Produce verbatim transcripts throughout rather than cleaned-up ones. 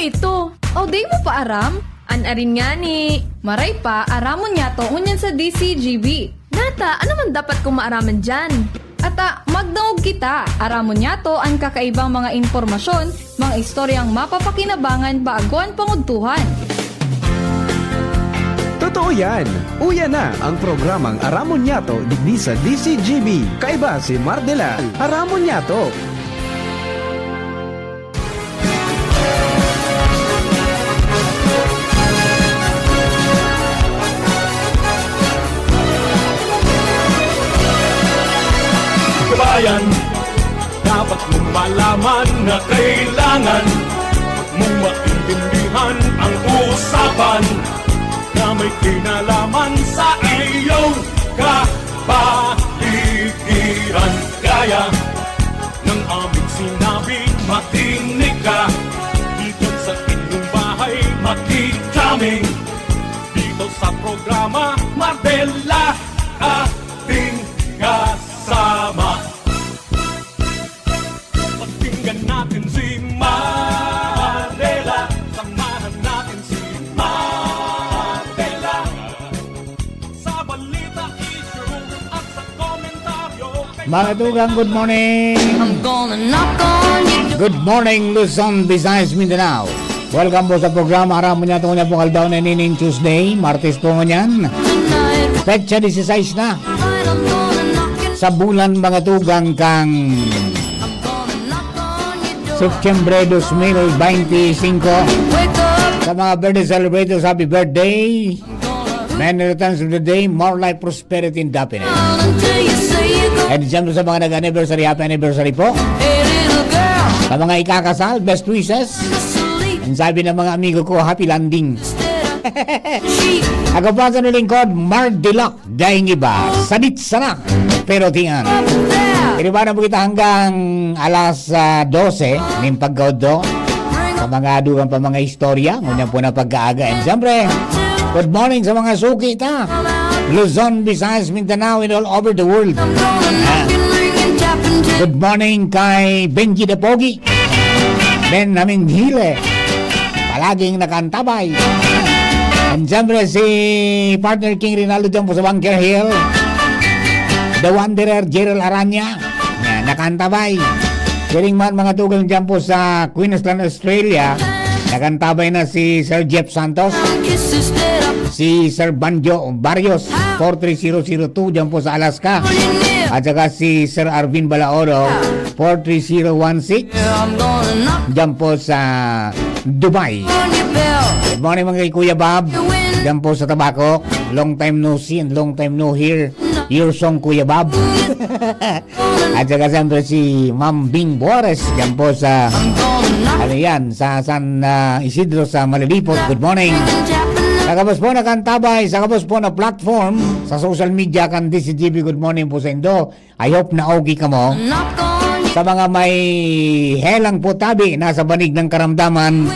Ito, o di mo pa aram? An arin ngani. Maray pa, aramon niyato ngunyan sa D C G B. Nata, ano man dapat kong maaraman diyan? Ata, magdangog kita. Aramon niyato an kakaibang mga impormasyon, mga istoryang mapapakinabangan bago an pangudtuhan. Totoo yan! Uya na ang programang Aramon Niyato digdi sa D C G B. Kaiba si Mardela. Aramon Niyato! Kabayan, dapat mong malaman na kailangan mong maintindihan ang usapan na may kinalaman sa iyong kapaligiran. Gaya ng aming sinabi, makinig ka. Dito sa inyong bahay, makikita kami. Dito sa programa, Mardela, ating kasama. Pakinggan natin si Mardela. Samahan natin si Mardela. Sa balita, issue, at sa komentaryo. Mga tugang, good morning! I'm gonna knock on your door. Good morning, Luzon, Visayas, Mindanao. Welcome po sa programa Aramon Niyato. Ngunyan pong aldaw na ini ning Tuesday, Martes po ngunyan. Tonight, Petsa dieciséis na right, I'm gonna knock and sa bulan, mga tugang, kang I'm gonna knock on your door. September dos mil beintisinko. Wake up, Sa mga birthday celebrators, happy birthday! gonna Many returns of the day, more life, prosperity, and happiness. out until you say you go. And siyempre sa mga nag-anniversary, happy anniversary po. Hey, little girl, Sa mga ikakasal, best wishes. Asleep Ang sabi ng mga amigo ko, happy landing. instead of sheep. Ako po sa lingkod, Mark Diloc, daing iba, sadit sana, pero tiyan. Up there. Iriba na po kita hanggang alas ah, dose, ning pagkaudto. Sa mga dugang pa mga istorya, ngunyan po na pagkaaga. And siyempre, good morning sa mga suki ta. Luzon, Visayas, Mindanao, and all over the world. I'm gonna knock and ring and tap and take. Good morning kay Benji the Pogi. Benjamin Hile. Palaging nakaantabay. And siyempre si partner King Rinaldo dyan po sa Bunker Hill. The Wanderer, Gerald Aranya. Yan, nakaantabay. Siring man mga tugang dyan po sa Queensland, Australia. Nakaantabay na si Sir Jeff Santos. Kiss instead of Si Sir Banjo Barrios, four three zero zero two dyan po sa Alaska. At saka si Sir Arvin Balaoro, four three zero one six, I'm gonna knock dyan po sa Dubai. on your bell. Good morning mga kay Kuya Bob, dyan po sa Tabaco. Long time no see and long time no hear your song, Kuya Bob. At saka siyempre si Ma'am Bing Buares, dyan po sa, I'm gonna knock ano yan, sa San ah, Isidro sa Malilipot. Good morning. and tap and Sa gabos po na kantabay, sa gabos po na platform, sa social media kan D C G B, good morning po sa indo. I hope na okay kamo. knock on your Sa mga may helang po tabi, nasa banig ng karamdaman,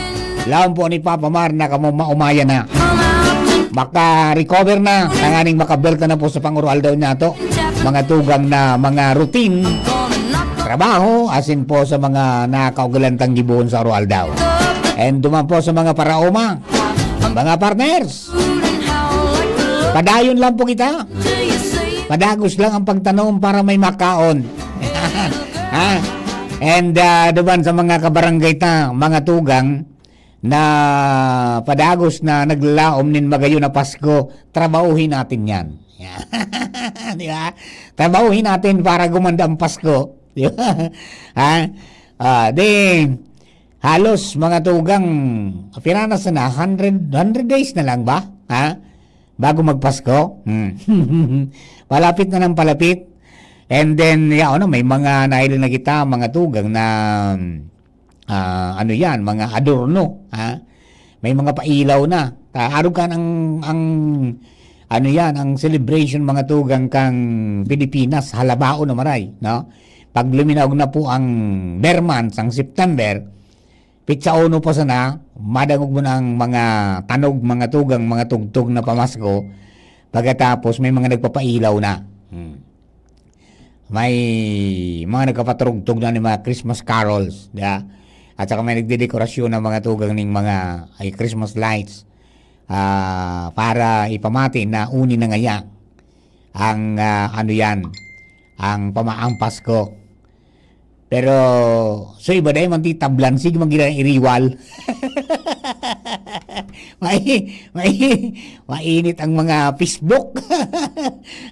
laon po ni Papa Mar na kamo maumaya na. come out and Maka-recover na, tanganing makabelta na po sa panguro-aldaw niyato. Mga tugang na mga routine, gonna knock on trabaho, asin po sa mga nakakaugalantang gibohon sa uro-aldaw. And duman po sa mga paraoma, mga partners, food and howl like the padayon lang po kita. till you say Padagos lang ang pagtanom para may makaon. Ha? And ah, duman sa mga kabarangay ta, mga tugang, na padagos na naglalaom nin magayon na Pasko, trabahuhin natin yan. Di ba? Trabahuhin natin para gumanda ang Pasko. Di ba? Ha? Ah, di, halos mga tugang, piranas na, hundred, hundred days na lang ba? Ha? Bago magpasko? Hmm. Palapit na ng palapit. And then, ya, ano, may mga nahiling na kita, mga tugang na, ah, ano yan, mga adorno, ha? May mga pailaw na. Ta-, arog kan ang, ang, ano yan, ang celebration, mga tugang, kang Pilipinas, halabaon na maray, no? Pag luminaog na po ang Ber months, ang September, pitsa uno pa sana, madangog mo na ang mga tanog, mga tugang, mga tugtog na pamasko. Pagkatapos, may mga nagpapailaw na. Hmm. May mga nagpapaturugtog na ng mga Christmas carols, di ba? At saka may nagdedekorasyon ng mga tugang ning mga, ay, Christmas lights, ah, para ipamati na uni na ngaya ang, ah, ano yan, ang pamaang Pasko. Pero, so iba dahil man ti tablan, sige, man gira iriwal. Mai-, mai-, mainit ang mga Facebook.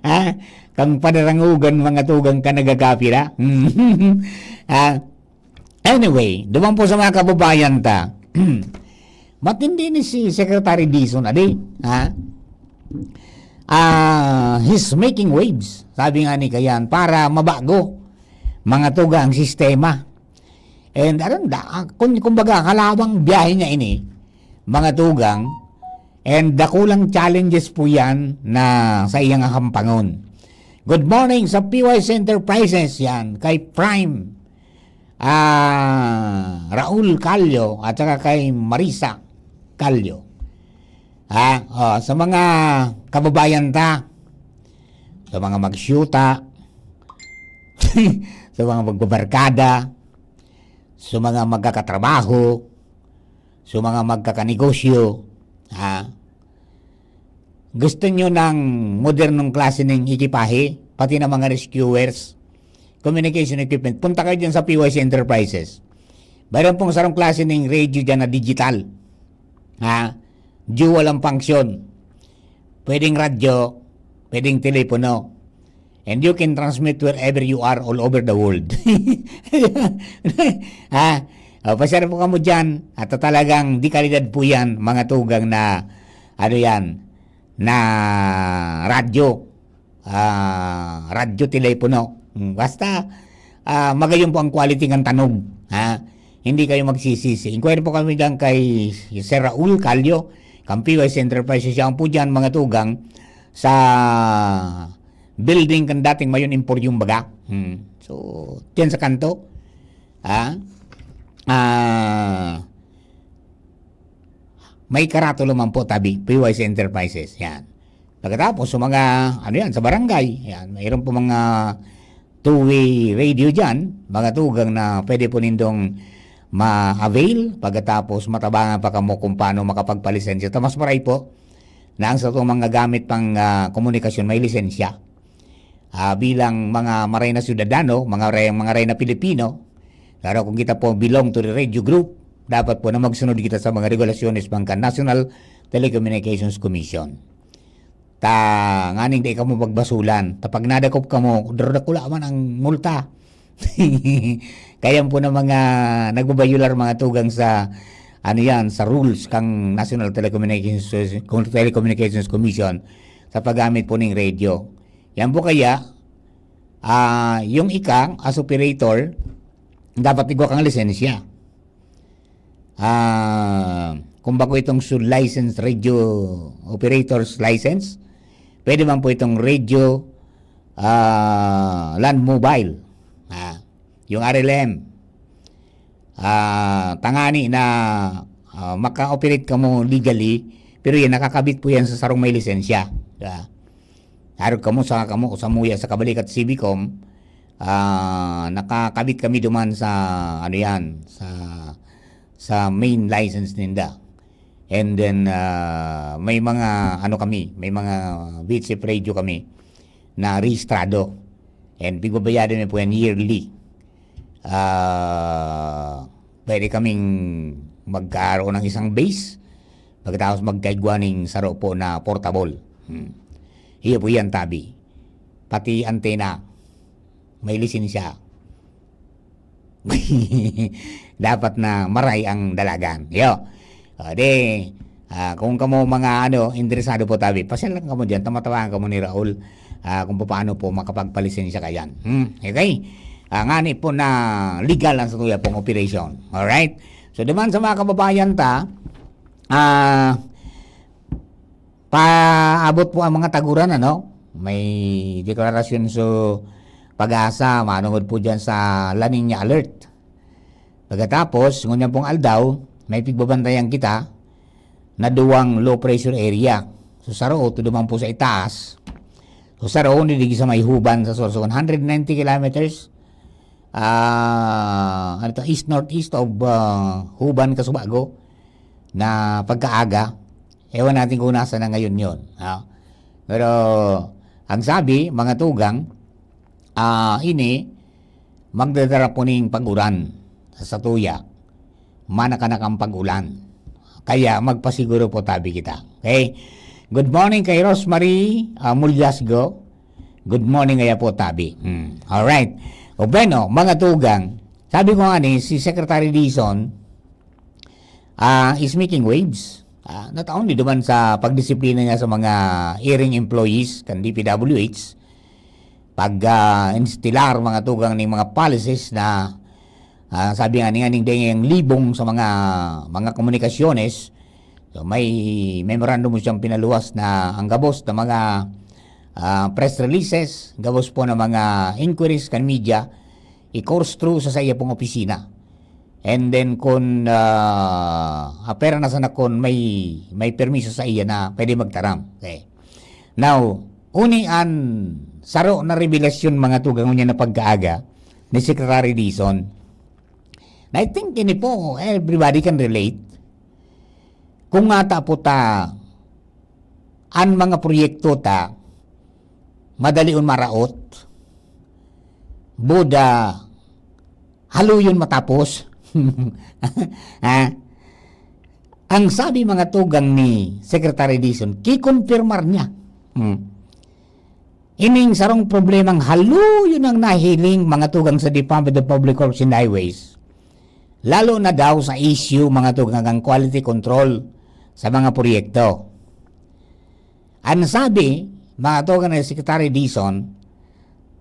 Ha? Kang panarangugan, mga tugang ka nagagapira. Ha? Anyway, duman po sa mga kababayan ta. Matindi ni si Secretary Dizon, adi, ha? Ah, he's making waves. Sabi nga ni Kayan, para mabago, mga tugang, ang sistema. And aram da, ah, kun, kumbaga, kalawang biyahe niya ini, mga tugang, and dakulang challenges po yan na sa iyang hampangon. Good morning sa P Y C Enterprises yan, kay Prime, ah, Raul Callo, at saka kay Marisa Callo. Ha? Oh, sa mga kababayan ta, sa mga magsyuta, sa mga magbabarkada, sa mga magkakatrabaho, sa mga magkakanegosyo, ha? Gusto nyo ng modernong klase ng ekipahe, pati ng mga rescuers, communication equipment, punta kayo dyan sa P Y C Enterprises. Mayroon pong sarong klase ng radio dyan na digital. Ha? Dual ang function. Pwedeng radyo, pwedeng telepono. And you can transmit wherever you are all over the world. Ha? O, pasyal po kamo dyan. At talagang dekalidad po yan, mga tugang na, ano yan, na radyo. Ah, radyo, telepono. Hmm, basta, ah, magayon po ang quality ng tanog. Ha? Hindi kayo magsisisi. Inquire po kami dyan kay Sir Raul Callo, kang P Y C Enterprises. Siya ang po dyan, mga tugang, sa building kan dating Mayon Emporium baga. Hmm. So, diyan sa kanto, ah, ah, may karato naman po tabi, P Y C Enterprises. Yan. Pagkatapos, sa mga, ano yan, sa barangay, yan, mayroon po mga two-way radio dyan, mga tugang na pwede po nindong ma-avail. Pagkatapos, matabangan pa kamo kung paano makapagpalisensya. Ta mas maray po, na ang sa itong mga gamit pang, ah, komunikasyon may lisensya. Ah, bilang mga maray na syudadano, mga maray, mga maray na Pilipino, pero kung kita po belong to the radio group, dapat po na magsunod kita sa mga regulasyones pang kan National Telecommunications Commission. Ta nganing dai kamo pagbasulan, ta pag nadakop kamo, dar-, dakula man ang multa. Kaya po na mga nagbabayular, mga tugang, sa, ano yan, sa rules kang National Telecommunications, Telecommunications Commission sa paggamit po ng radio. Yan po kaya, ah, yung ika, as operator, dapat igwa kang lisensya. Ah, kung bako itong su-, licensed radio operator's license, pwede man po itong radio, ah, land mobile. Ah, yung R L M. Ah, tangani na, ah, maka-operate kamo legally, pero yan, nakakabit po yan sa sarong may lisensya. Ah, arog kamo sa, kamo, sa muya sa kabalikat Civicom, ah, nakakabit kami duman sa, ano yan, sa, sa main license ninda. And then, ah, may mga, ano kami, may mga V H F radio kami na rehistrado. And pigbabayadan mi po yan yearly. Ah, pwede kaming magkaroon ng isang base, pagkatapos magkaigwa ning saro po na portable. Hmm. Iyo po yan, tabi. Pati antena, may lisensya. Dapat na maray ang dalagan. Yo. O, di, ah, kung kamo mga, ano, interesado po, tabi, pasyal lang kamo diyan, tamatawagan kamo ni Raul, ah, kung paano po makapagpalisensya ka yan. Hmm, okay? Ah, ngani po na legal ang satuya pong operation. Alright? So, duman sa mga kababayan ta, ah, paabot po ang mga taguran, ano? May deklarasyon so Pag-asa, manungod po dyan sa La Niña alert. Pagkatapos, ngunyan pong aldaw, may pigbabantayan kita na duwang low pressure area. So, saro, tudo man po sa itaas. So, saro, ni digi sa may Huban sa Sorsogon, one hundred ninety kilometers. ah, ano to, east-northeast of, ah, Juban, Casubago na pagkaaga. Ewan natin kung nasa na ngayon yon, ha? Pero ang sabi, mga tugang, ah, ini magdadara po ning pag-uran sa satuya. Manakanak ang pag-ulan. Kaya magpasiguro po tabi kita. Okay? Good morning kay Rosemary, ah, Mulyasgo. Good morning kaya po tabi. Hmm. Alright. O bueno, mga tugang, sabi ko nga ni, si Secretary Dizon, ah, is making waves. Ah, not only duman sa pagdisiplina niya sa mga erring employees kan D P W H, pag, ah, instilar mga tugang ning mga policies na, ah, sabi nga ni, nga ning dengeng libong sa mga, mga komunikasyones. So, may memorandum siyang pinaluwas na ang gabos na mga, ah, press releases, gabos po na mga inquiries kan media, i-course through sa, sa iya pong opisina. And then kun, ah, apera na sana kun may, may permiso sa iya na pwede magtaram. Okay. Now, uni an saro na revelasyon, mga tugang, unya na pagkaaga ni Secretary Dizon. Na I think ini po, everybody can relate. Kung ngata po ta, an mga proyekto ta, madalion maraot, buda, haluyon matapos. Ha? Ang sabi, mga tugang, ni Secretary Dizon, kikompirmar niya. Hmm. Ining sarong problemang haluyon ang nahiling, mga tugang, sa Department of Public Works and Highways. Lalo na daw sa issue, mga tugang, ang quality control sa mga proyekto. Ang sabi, mga tugang, ni Secretary Dizon,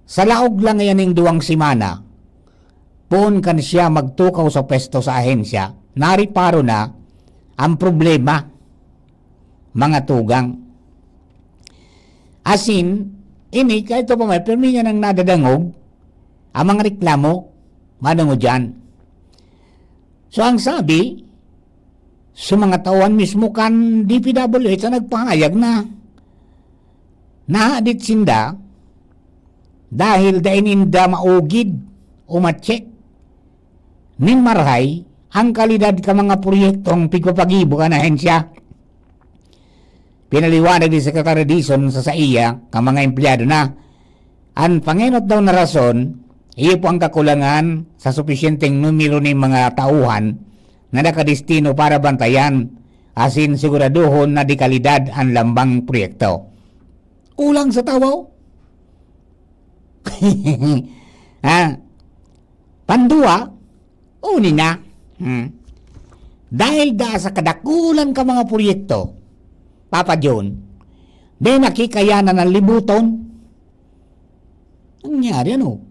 sa laog lang yan ning duwang semana, poon kan siya magtukaw sa pwesto sa ahensya, nariparo na ang problema, mga tugang. Asin, ini, kahit pa may, permi niya nang nadadangog ang mga reklamo, manungo dyan. So, ang sabi, sa mga tauhan mismo kan D P W H na nagpahayag na nahadit sinda dahil dai ninda maugid o ma-check nin marahay ang kalidad ka mga proyektong pigpapagibo kan ahensya. Pinaliwanag ni Secretary Dizon sa saiya kan mga empleyado na an pangenot daw na rason, iyo po ang kakulangan sa supisyenteng numero nin mga tauhan na nakadestino para bantayan asin siguradohon na de kalidad an lambang proyekto. Kulang sa tawo? Ha? Pandua, uni na. Hmm. Dahil da sa kadakulan ka mga proyekto, Papa John, di nakikayanan ang libuton. Nangyari, ano?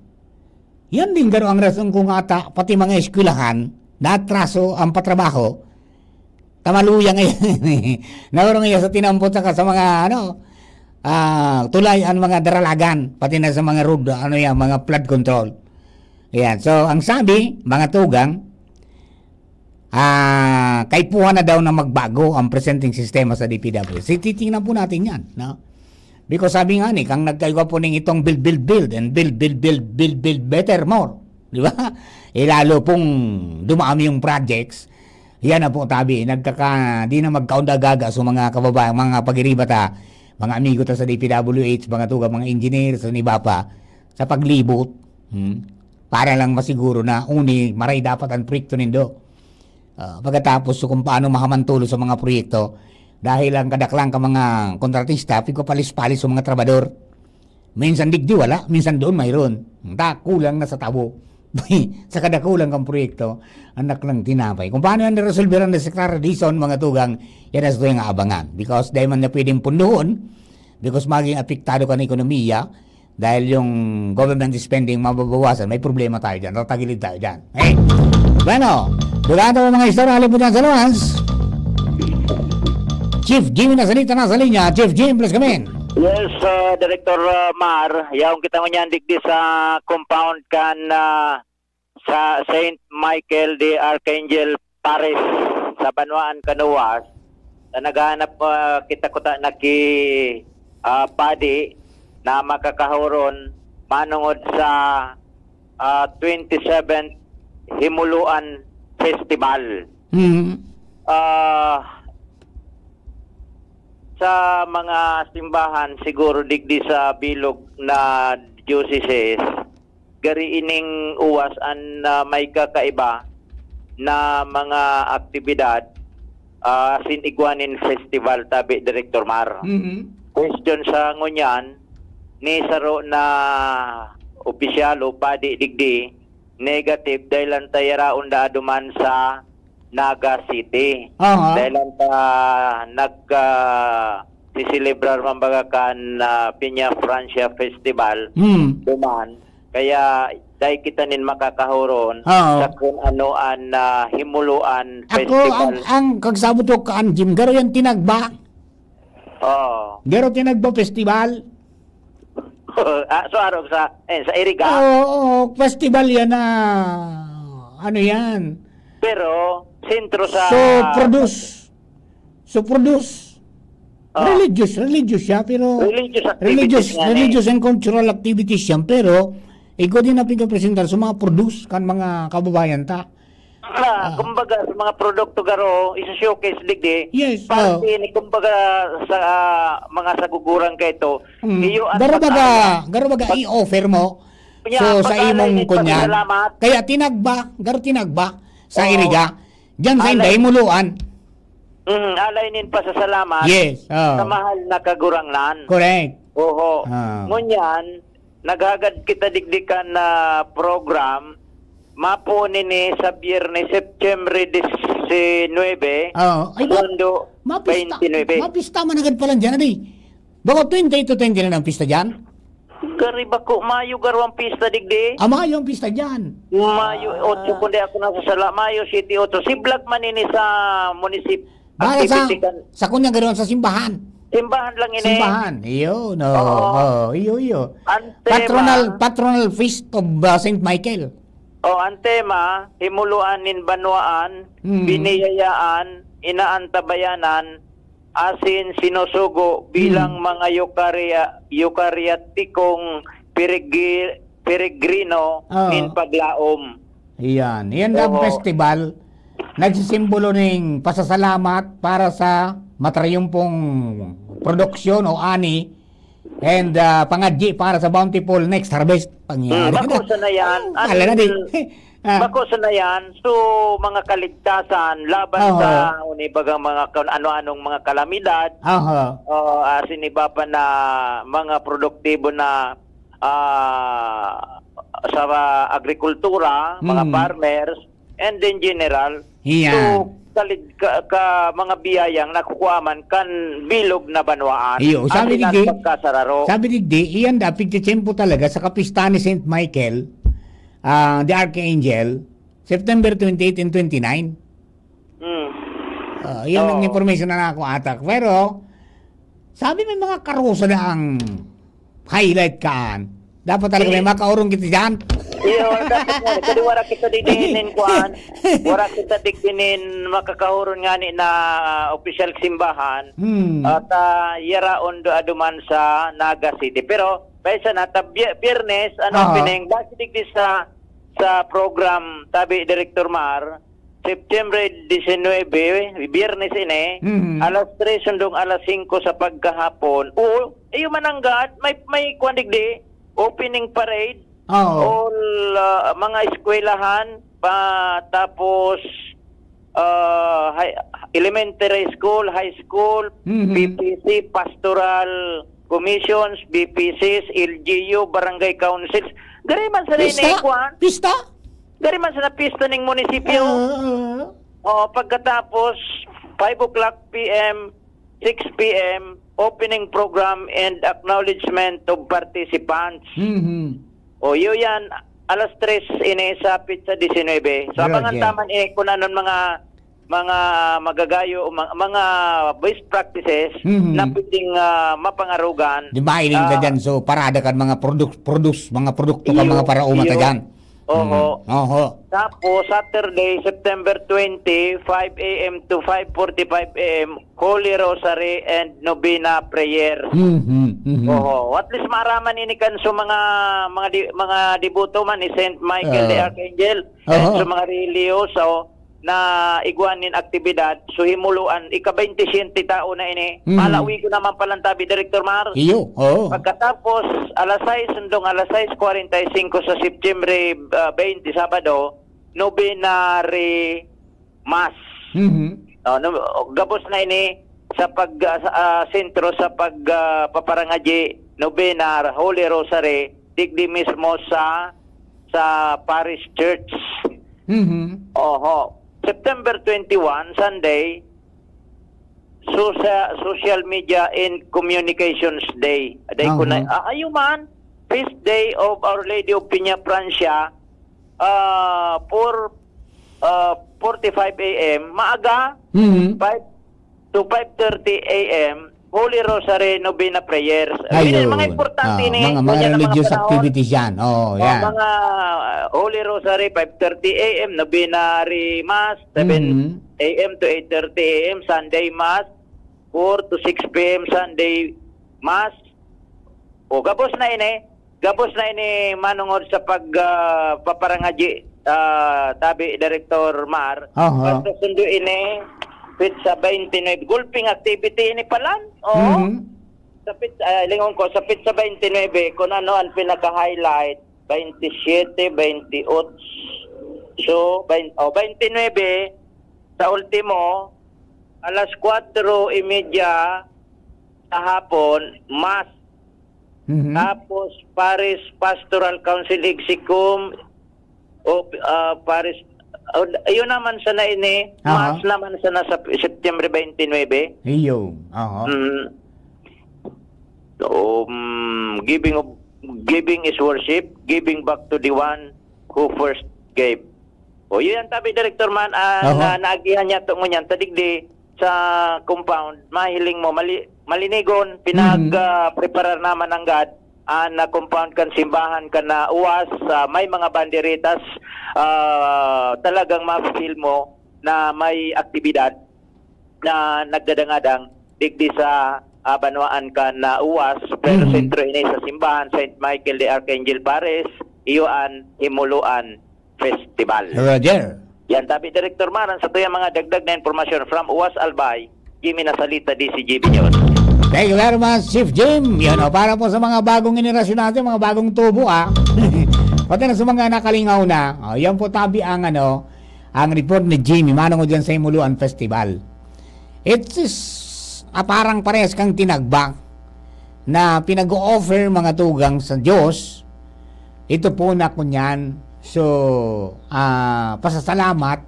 Yan din garo ang rason kung ata, pati mga eskwelahan, naatraso ang patrabaho. Tamaluya ngayon. Naurong iya sa tinampot saka sa mga, ano, ah, tulay ang mga daralagan, pati na sa mga road, ano yan, mga flood control. Yan. So, ang sabi, mga tugang, ah, kaipuhan na daw na magbago ang presenteng sistema sa D P W H. Si, titingnan po natin yan, no? Because sabi nga ni, kang nagkaigwa po ning itong build, build, build, and build, build, build, build, build better, more. Di ba? Eh, lalo pong dumami yung projects, yan na po, tabi, nagkaka-, di na magkaunda-gaga sa mga kababayan, mga pagiriba ta, mga amigo ta sa D P W H, mga tugang, mga engineer, sa iba pa, sa paglibot. Hmm? Para lang masiguro na uni, maray dapat ang proyekto nindo. Ah, pagkatapos, so kung paano mahamantulo sa mga proyekto, dahil ang kadaklan ka mga kontratista, pigpapalis-palis sa mga trabador. Minsan digdi wala, minsan doon mayroon. Ta, kulang na sa tabo. Sa kadakulan kang proyekto, anak ng tinapay. Kung paano yan resolveran ni Secretary Dizon, mga tugang, yan ang gusto nga abangan. Because dahil man na pwedeng pundohon, because maging apektado ka ng ekonomiya, dahil yung government spending mababawasan, may problema tayo dyan. Tatagilid tayo dyan. Eh, bueno, dugaan tayo mga istorya, halip mo dyan sa luwas. Chief Jimmy Nasalita na sa linya. Chief Jim, please come in. Yes, ah, Director, ah, Mar, yaong kita ngunyan digdi sa compound kan, ah, sa Saint Michael the Archangel Parish sa Banwaan Canoas, na naghahanap, ah, kita kuta na ki, ah, padi na makakahoron manungod sa, ah, twenty-seventh Himuluan Festival. Mhm. Ah, sa mga simbahan, siguro digdi sa bilog na diocese, gari ining uwas an, ah, may kakaiba na mga aktibidad, ah, sin igwa nin festival, tabi, Director Mar. Mhm. Question sa ngunyan, ni saro na opisyal o padi digdi, negative, dahil lang ta yaraon da duman sa Naga City. Aha. Dahil lang ta nag, ah, siselebrar man baga kan, ah, Peña Francia Festival Hmm. duman. Kaya dai kita nin makakahoron Oo. sa kun ano an, ah, Himuluan Ako, Festival. ang, ang kagsabot ko kaan, Jim, garo yan tinagba. Oo. Garo tinagba festival. Ah, so arog sa, eh, sa Iriga? Oo, oo, festival yan na, ano yan? Pero, sentro sa So, produce. So, produce. Oh. Religious, religious siya, pero Religious activities religious, nga religious eh. and cultural activities yan, pero igwa din na pigkapresentar sa mga produce kan mga kababayan ta. Ah, Ah. kumbaga, sa mga produkto garo, isa-showcase digdi, Yes, parte oh. ni, kumbaga, sa, ah, mga saguguran ka ito, Mm. iyo ang Garo baga, pagkala. garo baga Pag- i-offer mo. Kanya, So, sa pagkala imong ini, kunya. pasasalamat. Kaya tinagba, garo tinagba, sa Oo. Iriga. Diyan sa Alay. Inday, Muluan. Mm, alay nin pasasalamat Yes, oh. sa mahal na Kagurangnan. Correct. Oho. Ah. Ngunyan, naghagad kita digdi kan na program, mapo nini sa Biyernes, September diecinuebe, Oo. Ay, ba-, Sabado, mapista, baynte nuebe. mapista man agad pala dyan, ano eh? Baka twenty-eight to twenty-nine ang pista dyan? Gari bako, Mayo garo ang pista digdi. Ah, Mayo ang pista dyan. Mayo Ah. otso, kundi ako nasasala. Mayo siyete, otso. Si Vlog man ini sa munisip-, Baka sa, activity kan sa kunyang ganoon sa simbahan. Simbahan lang ini. Simbahan. Iyo, no. Oo. Oo, iyo, iyo. Ang tema Patronal, patronal feast of, uh, Saint Michael. Oh, ang tema, himuluan nin banwaan, Hmm. biniyayaan, inaantabayanan, asin sinusugo bilang Hmm. mga eukaria-, eukaryatikong peregi-, peregrino Oh. nin paglaom. Iyan. Iyan ang Oo. festival. Nagsisimbolo ning pasasalamat para sa matrayumpong produksyon o ani and, ah, pangadyi para sa bountiful next harvest. Pangyari Hmm, bako na. sana yan. Oh, An-, wala na di. Ah. bako sana yan. So, mga kaligtasan laban Oho. sa unibagang mga kan-, ano-anong mga kalamidad. Oho. Oh, asin iba pa na mga produktibo na, ah, sa agrikultura, mga Hmm. farmers, and in general, Iyan. to kalid-, ka, ka mga biyayang nakukuha man kan bilog na banwaan. Iyo, sabi Asin ni ang Gigi, pagkasararo. sabi ni Gigi, iyan da, pigtitiyempo talaga sa kapistahan ni Saint Michael, ah, the Archangel, September twenty-eight and twenty-nine. Hmm. Ah, iyan ang Oo. information na nakuha atak. Pero, sabi may mga karusa na ang highlight kaan. Dapat talaga may Eh. makaurong kita dyan. Iyo, dapat nga, kasi wala kita digdi nin kuan. Wala kita digdi nin makakahuron nga ni na, ah, opisyal simbahan. Hmm. At, ah, yaraon do aduman sa Naga City. Pero, paisa na, ta-, Bier-, Biyernes, ano, Aha. pineng, base digdi sa, sa program, tabi, Director Mar, September diecinuebe, Biyernes ini, Mhm. alas tres hanggang alas singko sa pagkahapon. O, iyo mananggad, may, may kwan digdi, opening parade, Oo. all, ah, mga eskwelahan, pa, tapos, ah, high, elementary school, high school, Mhm. P P C, pastoral commissions, B P Cs, L G U, barangay councils. Gari man sa Pista? ini, kwan? Pista? Gari man sa pista ning munisipyo. Oo, oo. O, pagkatapos, five o'clock P M, six P M, opening program and acknowledgement of participants. Mhm. O, yun yan, alas tres ini sa petsa diecinuebe. So, Very abangan good. taman ini kung anong mga, mga magagayo, o ma-, mga best practices Mhm. na pwedeng, ah, mapangarugan. Di ba, iling ka Ah. dyan? So, parada kan mga produk-, produce, mga produkto kan Iyo, mga paraoma ta iyo. dyan. Oho. Mm. Oho. Tapos, Saturday, September twenty, five a m to five forty-five a m, Holy Rosary and Novena Prayer. Mhm, mhm. Oho. At least maaraman ini kan sa mga mga di, mga deboto man ni Saint Michael the Ah. Archangel Oho. and sa mga relihiyoso na igwa nin aktibidad. So, himuluan, ika-baynte siyete tao na ini. Mhm. Malawi ko naman palantabi, Director Mar. Iyo, oo. Pagkatapos, alas sais, sundong alas sais kwarenta y singko sa September, ah, baynte, Sabado, Novenary Mass. Mhm. Oh, no, gabos na ini sa pag ah, sa, ah, sentro sa pag ah, paparangadyi Novena Holy Rosary digdi mismo sa sa Parish Church. Mhm. Oho. September twenty-one, Sunday, Social, Social Media and Communications Day. Day ko na, Aha. Ah, ayun man, Feast Day of Our Lady of Peña Francia, ah, four, ah, forty-five a m, maaga, Mhm. five to five thirty a m, Holy Rosary Novena Prayers. Yun Ayun. yung mga importante Ah, ni mga, mga ganyan na mga religious panahon. activities yan. Oo, Oh, yan. mga, ah, Holy Rosary, five thirty a m, Novena Mass, seven Mhm. a m to eight thirty a m, Sunday Mass, four to six p m, Sunday Mass. O, gabos na ini. Gabos na ini manungod sa pag, ah, paparangadyi, ah, tabi, Director Mar. Aha. Basta sundo ini, petsa twenty-nine. Golfing activity ini palan. Oo. Mhm. Sa petsa, ah, lingon ko, sa petsa twenty-nine, kung ano ang pinaka-highlight, twenty-seven, twenty-eight. So, bain-, oh, twenty-nine, sa ultimo, alas kwatro y media sa hapon, Mass. Mhm. Tapos, Parish Pastoral Council Execum, o, ah, Parish, oh, ayun naman sana ini, Aha. Mass naman sana sa September twenty-nine. Iyo. Aha. Mm. Um, giving of, giving is worship, giving back to the one who first gave. O, yun ang tabi, Director Man, ah, Aha. na naagihan niya to ngunyan, tadigdi sa compound, mahiling mo, mali, malinigon, pinag, Mhm. ah, preparar naman ng God, ang, ah, compound kan simbahan, kan na uwas, ah, may mga banderitas, ah, talagang ma-feel mo na may aktibidad na nagdadangadang digdi sa, ah, banwaan kan na uwas, pero Mhm. sentro ini sa simbahan, Saint Michael the Archangel Paris, iyo an Himuluan Festival. Roger. Yan, tabi, Director Mar, ang satuyang mga dagdag na impormasyon from Uwas Albay, Jimmy Nasalita, D C G B News. Thank you very much, Chief Jim. Yan, o, para po sa mga bagong henerasyon natin, mga bagong tubo, ah. Pati na sa mga nakalingaw na. O, yan po, tabi, ang, ano, ang report ni Jimmy manungod yan sa Himuluan Festival. It is, ah, parang parehas kang tinagba na pinag-o-offer, mga tugang, sa Diyos. Ito po na kunyan. So, ah, pasasalamat.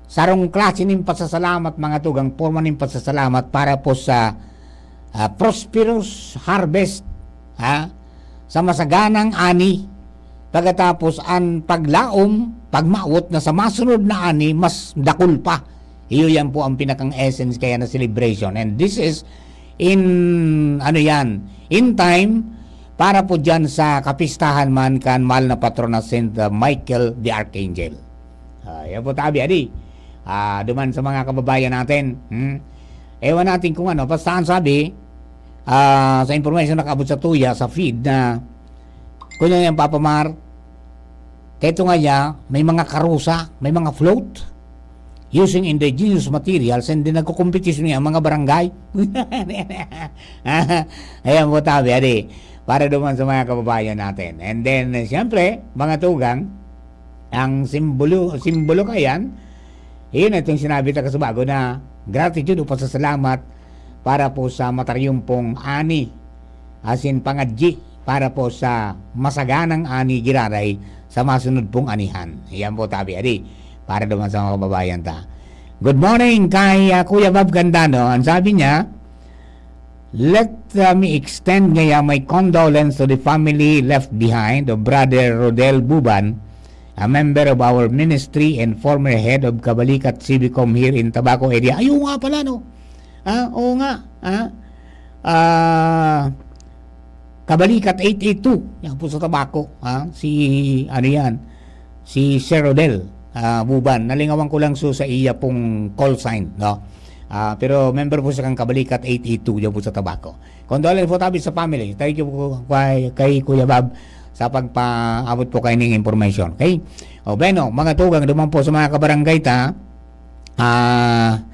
Sarong klase nin pasasalamat, mga tugang, porma nin pasasalamat para po sa, ah, prosperous harvest, ha? Sa masaganang ani. Pagkatapos, ang paglaom, pagmawot na sa masunod na ani, mas dakul pa. Iyo yan po ang pinakang essence kaya na celebration. And this is in, ano yan, in time para po dyan sa kapistahan man kan mahal na patron na Saint Michael the Archangel. Ah, yan po, tabi, adi. Ah, duman sa mga kababayan natin. Hmm? Ewan natin kung ano. Basta ang sabi, ah, sa information nakaabot sa tuya, sa feed na, kunya yan, Papa Mar, kaya ito nga niya, may mga karusa, may mga float, using indigenous materials, and then nagkukompetisyon niya ang mga barangay. Ayan po, tabi, adi. Para duman sa mga kababayan natin. And then, eh, siyempre, mga tugang, ang simbolo, simbolo kayan, yun itong sinabi ta kasubago na gratitude o pasasalamat para po sa mataryumpong ani, asin pangadyi para po sa masaganang ani giraray sa masunod pong anihan. Yan po, tabi, adi, para duman sa mga kababayan ta. Good morning kay, ah, Kuya Bob Candano. Ang sabi niya, "Let, uh, me extend ngaya my condolence to the family left behind of Brother Rodel Buban, a member of our ministry and former head of Kabalikat Civicom here in Tabaco area." Ay, oo nga pala, no? Ah, oo nga. Ah, ah, Kabalikat eight eight two, yan po sa Tabaco, ha? Si, ano yan, si Sir Rodel, ah, Buban. Nalingawan ko lang so sa iya pong call sign, no? Ah, pero member po siya kan Kabalikat eight eight two, yan po sa Tabaco. Condolence po tabi sa family. Thank you po kay, kay Kuya Bob sa pagpaabot po kaining information. Okay? O, bueno, mga tugang, duman po sa mga kabarangay ta, ah,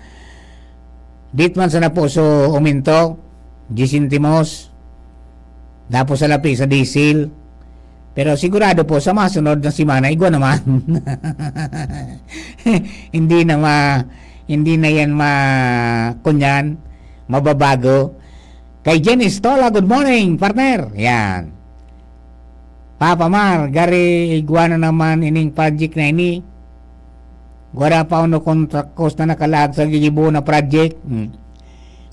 dit man sana po so uminto, diyes sentimos, tapos sa lapi sa diesel. Pero sigurado po, sa masunod na semana, igwa naman. Hindi na ma-, hindi na yan ma-, kunyan, mababago. Kay Jen Estola, good morning, partner. Yan. Papa Mar, gari igwa na naman ining project na ini. Wala pa uno contract cost na nakalaag sa gigibo na project. Hmm.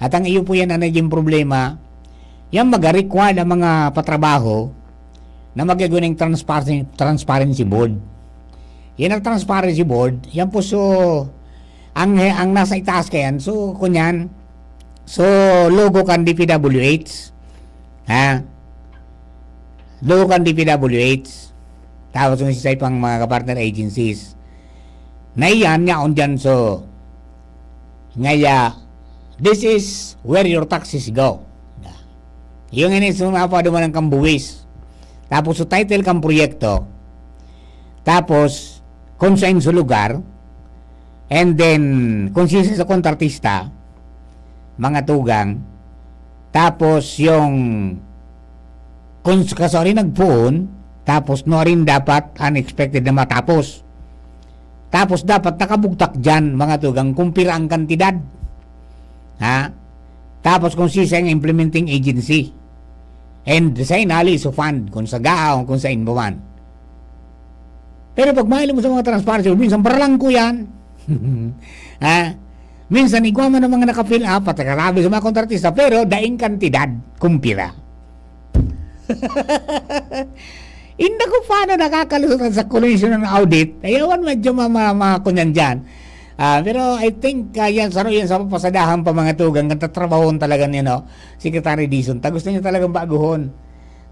At ang iyo po yan ang naging problema. Yan mag-require ang mga patrabaho na magagawa ng transparency, transparency board. Yan ang transparency board. Yan po so, ang, ang nasa itaas kayan. So, kunyan, so, logo kan D P W H. Ha? Logo kan D P W H. Tapos kung sa pang mga kapartner agencies. Na iyan, nga on dyan, so, ngaya, this is where your taxes go. Yung ini sumapa duman ang kambuwis. Tapos, so title kang proyekto. Tapos, kung saan sa lugar. And then, kung sino sa kontratista, mga tugang. Tapos, yung, kung sa kasari nagpoon, tapos, no rin dapat unexpected na matapos. Tapos, dapat nakabugtak dyan, mga tugang, kung pira ang kantidad. Ha? Tapos, kung sisay ang implementing agency. And sa inali, so fund, kung sa GAA o kung sa inbuman. Pero pag mahiling mo sa mga transparency, minsan baralangko yan. Ha? Minsan, igwa man ang mga naka-fill up at nakarabi sa mga kontratista, pero daing kantidad, kumpira. Inda ko paano nakakalusot sa Commission on Audit. Ayawan, medyo ma-, ma-, ma-, kunyan dyan. Ah, pero I think, ah, yan, saro yan sa papasadahan pa mga tugang, kan tatrabahon talaga niya, no? Secretary Dizon. Ta gusto niya talagang baguhon.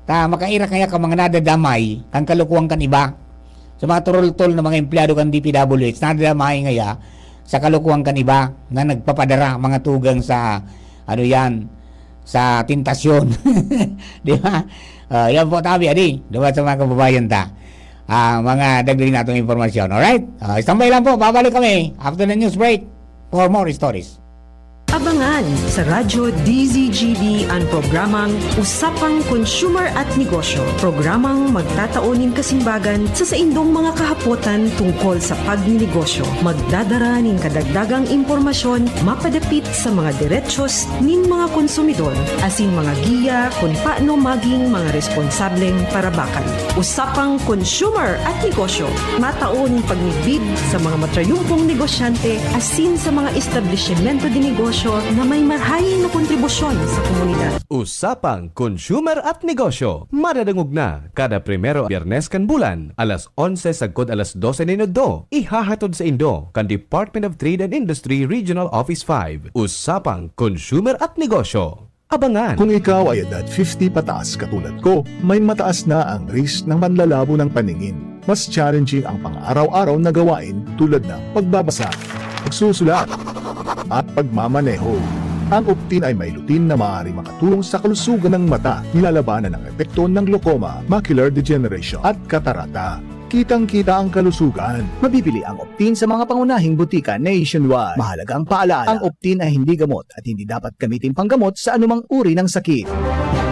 Ta makairak kaya ka mga nadadamay, kan kalukuhan kan iba. Sa mga turultol na mga empleyado kan D P W H, nadadamay ngaya sa kalukuhan kan iba na nagpapadara mga tugang sa, ano yan, sa tentasyon. Di ba? Ah, yan po, tabi, adi. Diba sa mga kababayan ta? Ah, mga dagdag natong impormasyon. Alright? Ah, standby lang po. Babalik kami after the news break for more stories. Abangan sa Radyo D Z G B ang programang Usapang Consumer at Negosyo. Programang magtatao nin kasimbagan sa saindong mga kahapotan tungkol sa pagninegosyo. Magdadara nin kadagdagang impormasyon mapadapit sa mga derechos nin mga konsumidor, asin mga giya kun paano maging mga responsableng parabakan. Usapang Consumer at Negosyo. Matao nin pagmidbid sa mga matrayumpong negosyante asin sa mga establisimento de negosyo na may marahay na kontribusyon sa komunidad. Usapang Consumer at Negosyo. Madadangog na kada primero Biyernes kan bulan, alas onse sagkod alas dose nin udto. Ihahatod saindo kan Department of Trade and Industry Regional Office five. Usapang Consumer at Negosyo. Abangan! Kung ikaw ay edad fifty pataas katulad ko, may mataas na ang risk ng panlalabo ng paningin. Mas challenging ang pang-araw-araw na gawain tulad ng pagbabasa, pagsusulat, at pagmamaneho. Ang Optin ay may lutein na maaaring makatulong sa kalusugan ng mata, nilalabanan ang epekto ng glaucoma, macular degeneration, at katarata. Kitang-kita ang kalusugan. Mabibili ang Optin sa mga pangunahing butika nationwide. Mahalagang paalala, ang Optin ay hindi gamot at hindi dapat gamitin panggamot sa anumang uri ng sakit.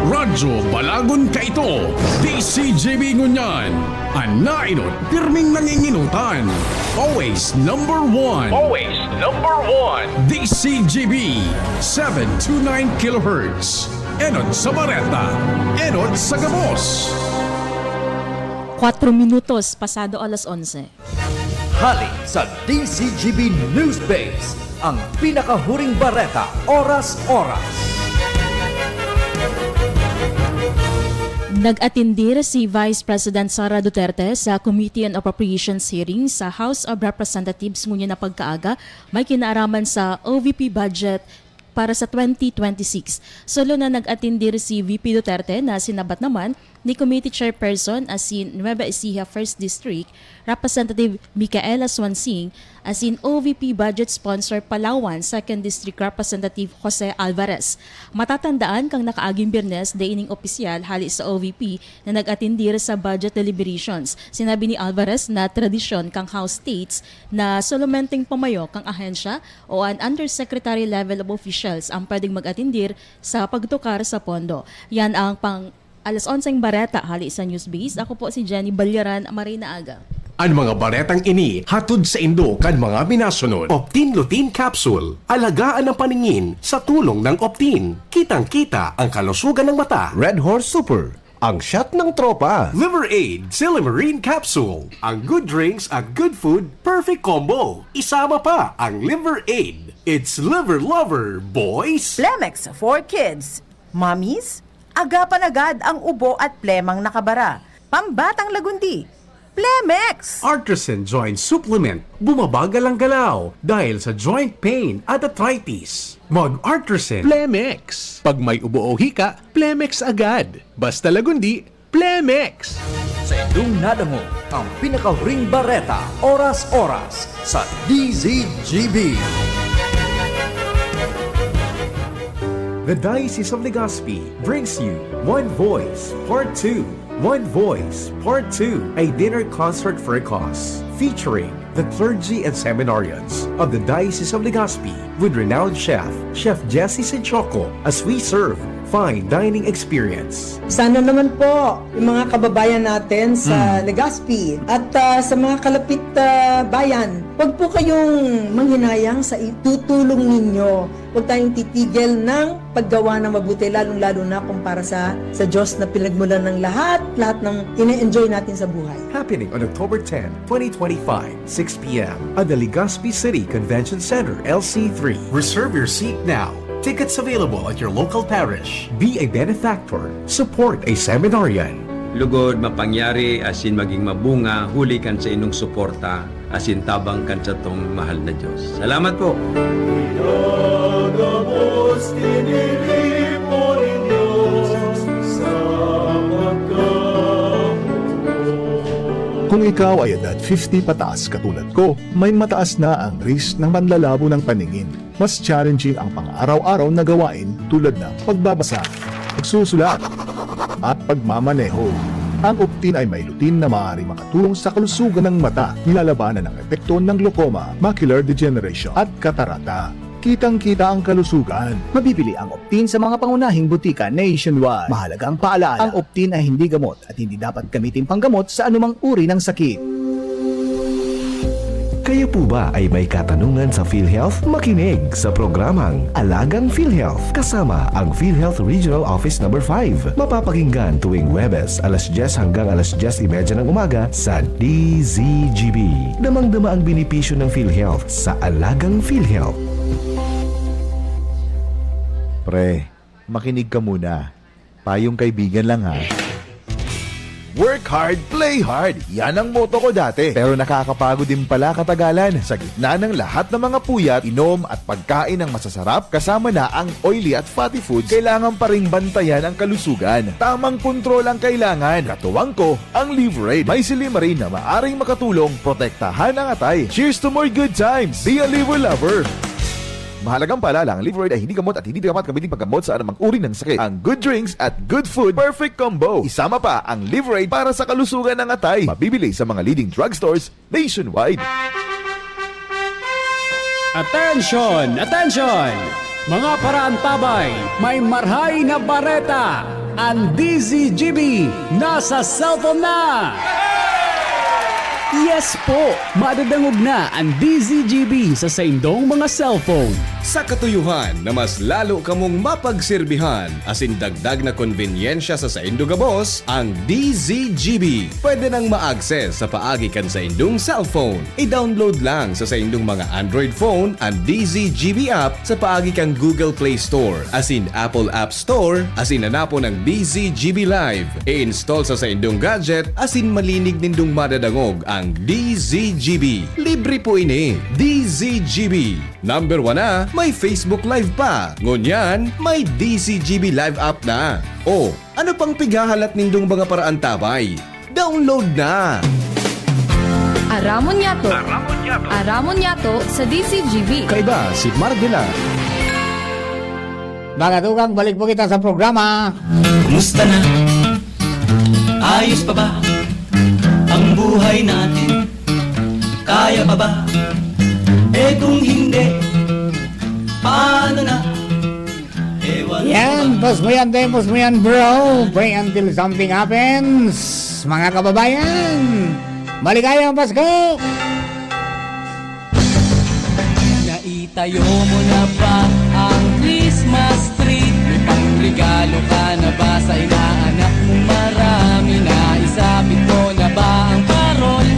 Radyo Balagon Kaito, D C G B ngunyan. An nainot, pirming nanginginutan. Always number one. Always number one. D C G B, seven two nine kilohertz. Enot sa Bareta, enot sa gabos. Kwatro minutos pasado alas onse. Hali sa D C G B News Base, ang pinakahuring bareta, oras-oras. Nag-atindir si Vice President Sara Duterte sa Committee on Appropriations hearing sa House of Representatives ngunyan na pagkaaga, may kinaaraman sa O V P budget para sa twenty twenty-six. Solo na nag-atindir si V P Duterte na sinabat naman ni Committee Chairperson asin Nueva Ecija First District Representative Micaela Swansing asin O V P Budget Sponsor Palawan Second District Representative Jose Alvarez. Matatandaan kan nakaaging Biyernes, dai nin opisyal hali sa O V P na nag-atindir sa budget deliberations. Sinabi ni Alvarez na tradisyon kan House states na solomenteng pamayo kan ahensya o an undersecretary level of officials ang pwedeng mag-atindir sa pagtukar sa pondo. Yan ang pang alas onseng bareta hali sa Newsbase. Ako po si Jenny Balyaran, maray na aga. An mga baretang ini hatod saindo kan mga minasunod. Optin Lutein Capsule. Alagaan ang paningin sa tulong ng Optin. Kitang-kita ang kalusugan ng mata. Red Horse Super, ang shot ng tropa. Liver Aid Silimarin Capsule. Ang good drinks at good food, perfect combo. Isama pa ang Liver Aid. It's Liver Lover, boys! Plemex for Kids. Mommies, agapan agad ang ubo at plemang nakabara. Pambatang lagundi, Plemex! Artresin Joint Supplement, bumabagal ang galaw dahil sa joint pain at arthritis. Mag-Artresin. Plemex. Pag may ubo o hika, Plemex agad. Basta lagundi, Plemex. Sa indong nadangog ang pinakahuring bareta, oras-oras, sa D Z G B. The Diocese of Legazpi brings you One Voice Part two. One Voice Part two, a dinner concert for a cause, featuring the clergy and seminarians of the Diocese of Legazpi with renowned chef, Chef Jesse Sinchoco, as we serve fine dining experience. Sana naman po, yung mga kababayan natin sa Hmm. Legazpi at, ah, sa mga kalapit, ah, bayan, wag po kayong manghinayang sa itutulong ninyo. Wag tayong titigil ng paggawa ng mabuti, lalong-lalo na kung para sa, sa Diyos na pinagmulan ng lahat, lahat ng ine-enjoy natin sa buhay. Happening on October ten, twenty twenty-five, six p m at the Legazpi City Convention Center, L C three. Reserve your seat now. Tickets available at your local parish. Be a benefactor. Support a seminarian. Lugod, mapangyari asin magin mabunga huli kan saindong suporta asin tabang kan satong mahal na Dios. Salamat po! Igagabos, tiniripo nin Dios sa pagkamuot. Kung ikaw ay edad fifty pataas katulad ko, may mataas na ang risk ng panlalabo ng paningin. Mas challenging ang pang-araw-araw na gawain tulad ng pagbabasa, pagsusulat, at pagmamaneho. Ang Optin ay may lutein na maaaring makatulong sa kalusugan ng mata, nilalabanan ang epekto ng glaucoma, macular degeneration, at katarata. Kitang-kita ang kalusugan. Mabibili ang Optin sa mga pangunahing butika nationwide. Mahalagang paalaala, ang Optin ay hindi gamot at hindi dapat gamitin panggamot sa anumang uri ng sakit. Kayo po ba ay may katanungan sa PhilHealth? Makinig sa programang Alagang PhilHealth kasama ang PhilHealth Regional Office Number five. Mapapakinggan tuwing Huwebes, alas dyes hanggang alas dyes y media ng umaga sa D Z G B. Damang-dama ang benepisyo ng PhilHealth sa Alagang PhilHealth. Pre, makinig ka muna. Payong kaibigan lang, ha. Work hard, play hard. Yan ang motto ko dati. Pero nakakapagod din pala katagalan. Sa gitna ng lahat ng mga puyat, inom at pagkain ng masasarap, kasama na ang oily at fatty foods, kailangan pa ring bantayan ang kalusugan. Tamang kontrol ang kailangan. Katuwang ko, ang Liveraid. May silimarin na maaring makatulong protektahan ang atay. Cheers to more good times! Be a Liver Lover! Mahalagang paalala, ang Liveraid ay hindi gamot at hindi dapat gamitin paggamot sa anumang uri ng sakit. Ang good drinks at good food, perfect combo. Isama pa ang Liveraid para sa kalusugan ng atay. Mabibili sa mga leading drugstores nationwide. Attention! Attention! Mga paraantabay, may marhay na bareta! An D Z G B nasa cellphone na! Yes po! Madadangog na an D Z G B sa saindong mga cellphone. Sa katuyohan na mas lalo kamong mapagserbihan asin dagdag na konbenyensya sa saindo gabos, ang D Z G B pwede nang ma-access sa paagi kan saindong cellphone. I-download lang sa saindong mga Android phone an D Z G B app sa paagi kan Google Play Store asin Apple App Store asin hanapon ang D Z G B Live. I-install sa saindong gadget asin malinig nindong madadangog ang D Z G B. Libre po ini. D Z G B. Number one na, may Facebook Live pa. Ngunyan, may D Z G B Live app na. O, ano pang pighahalat nindong mga paraantabay? Download na! Aramon yato. Aramon yato sa D Z G B. Kaiba si Margela. Mga tugang, balik po kita sa programa. Kumusta na? Ayos pa ba ang buhay natin? Kaya pa ba? Eh kung hindi, paano na? Ewan ko Yan, ba? Pos mo yan, Demos mo yan, bro. Pray until something happens. Mga kababayan, maligayang Pasko! Naitayo mo na ba ang Christmas tree? May pangregalo ka na ba sa inaanak mong marami? Naisabit mo na ba ang parol?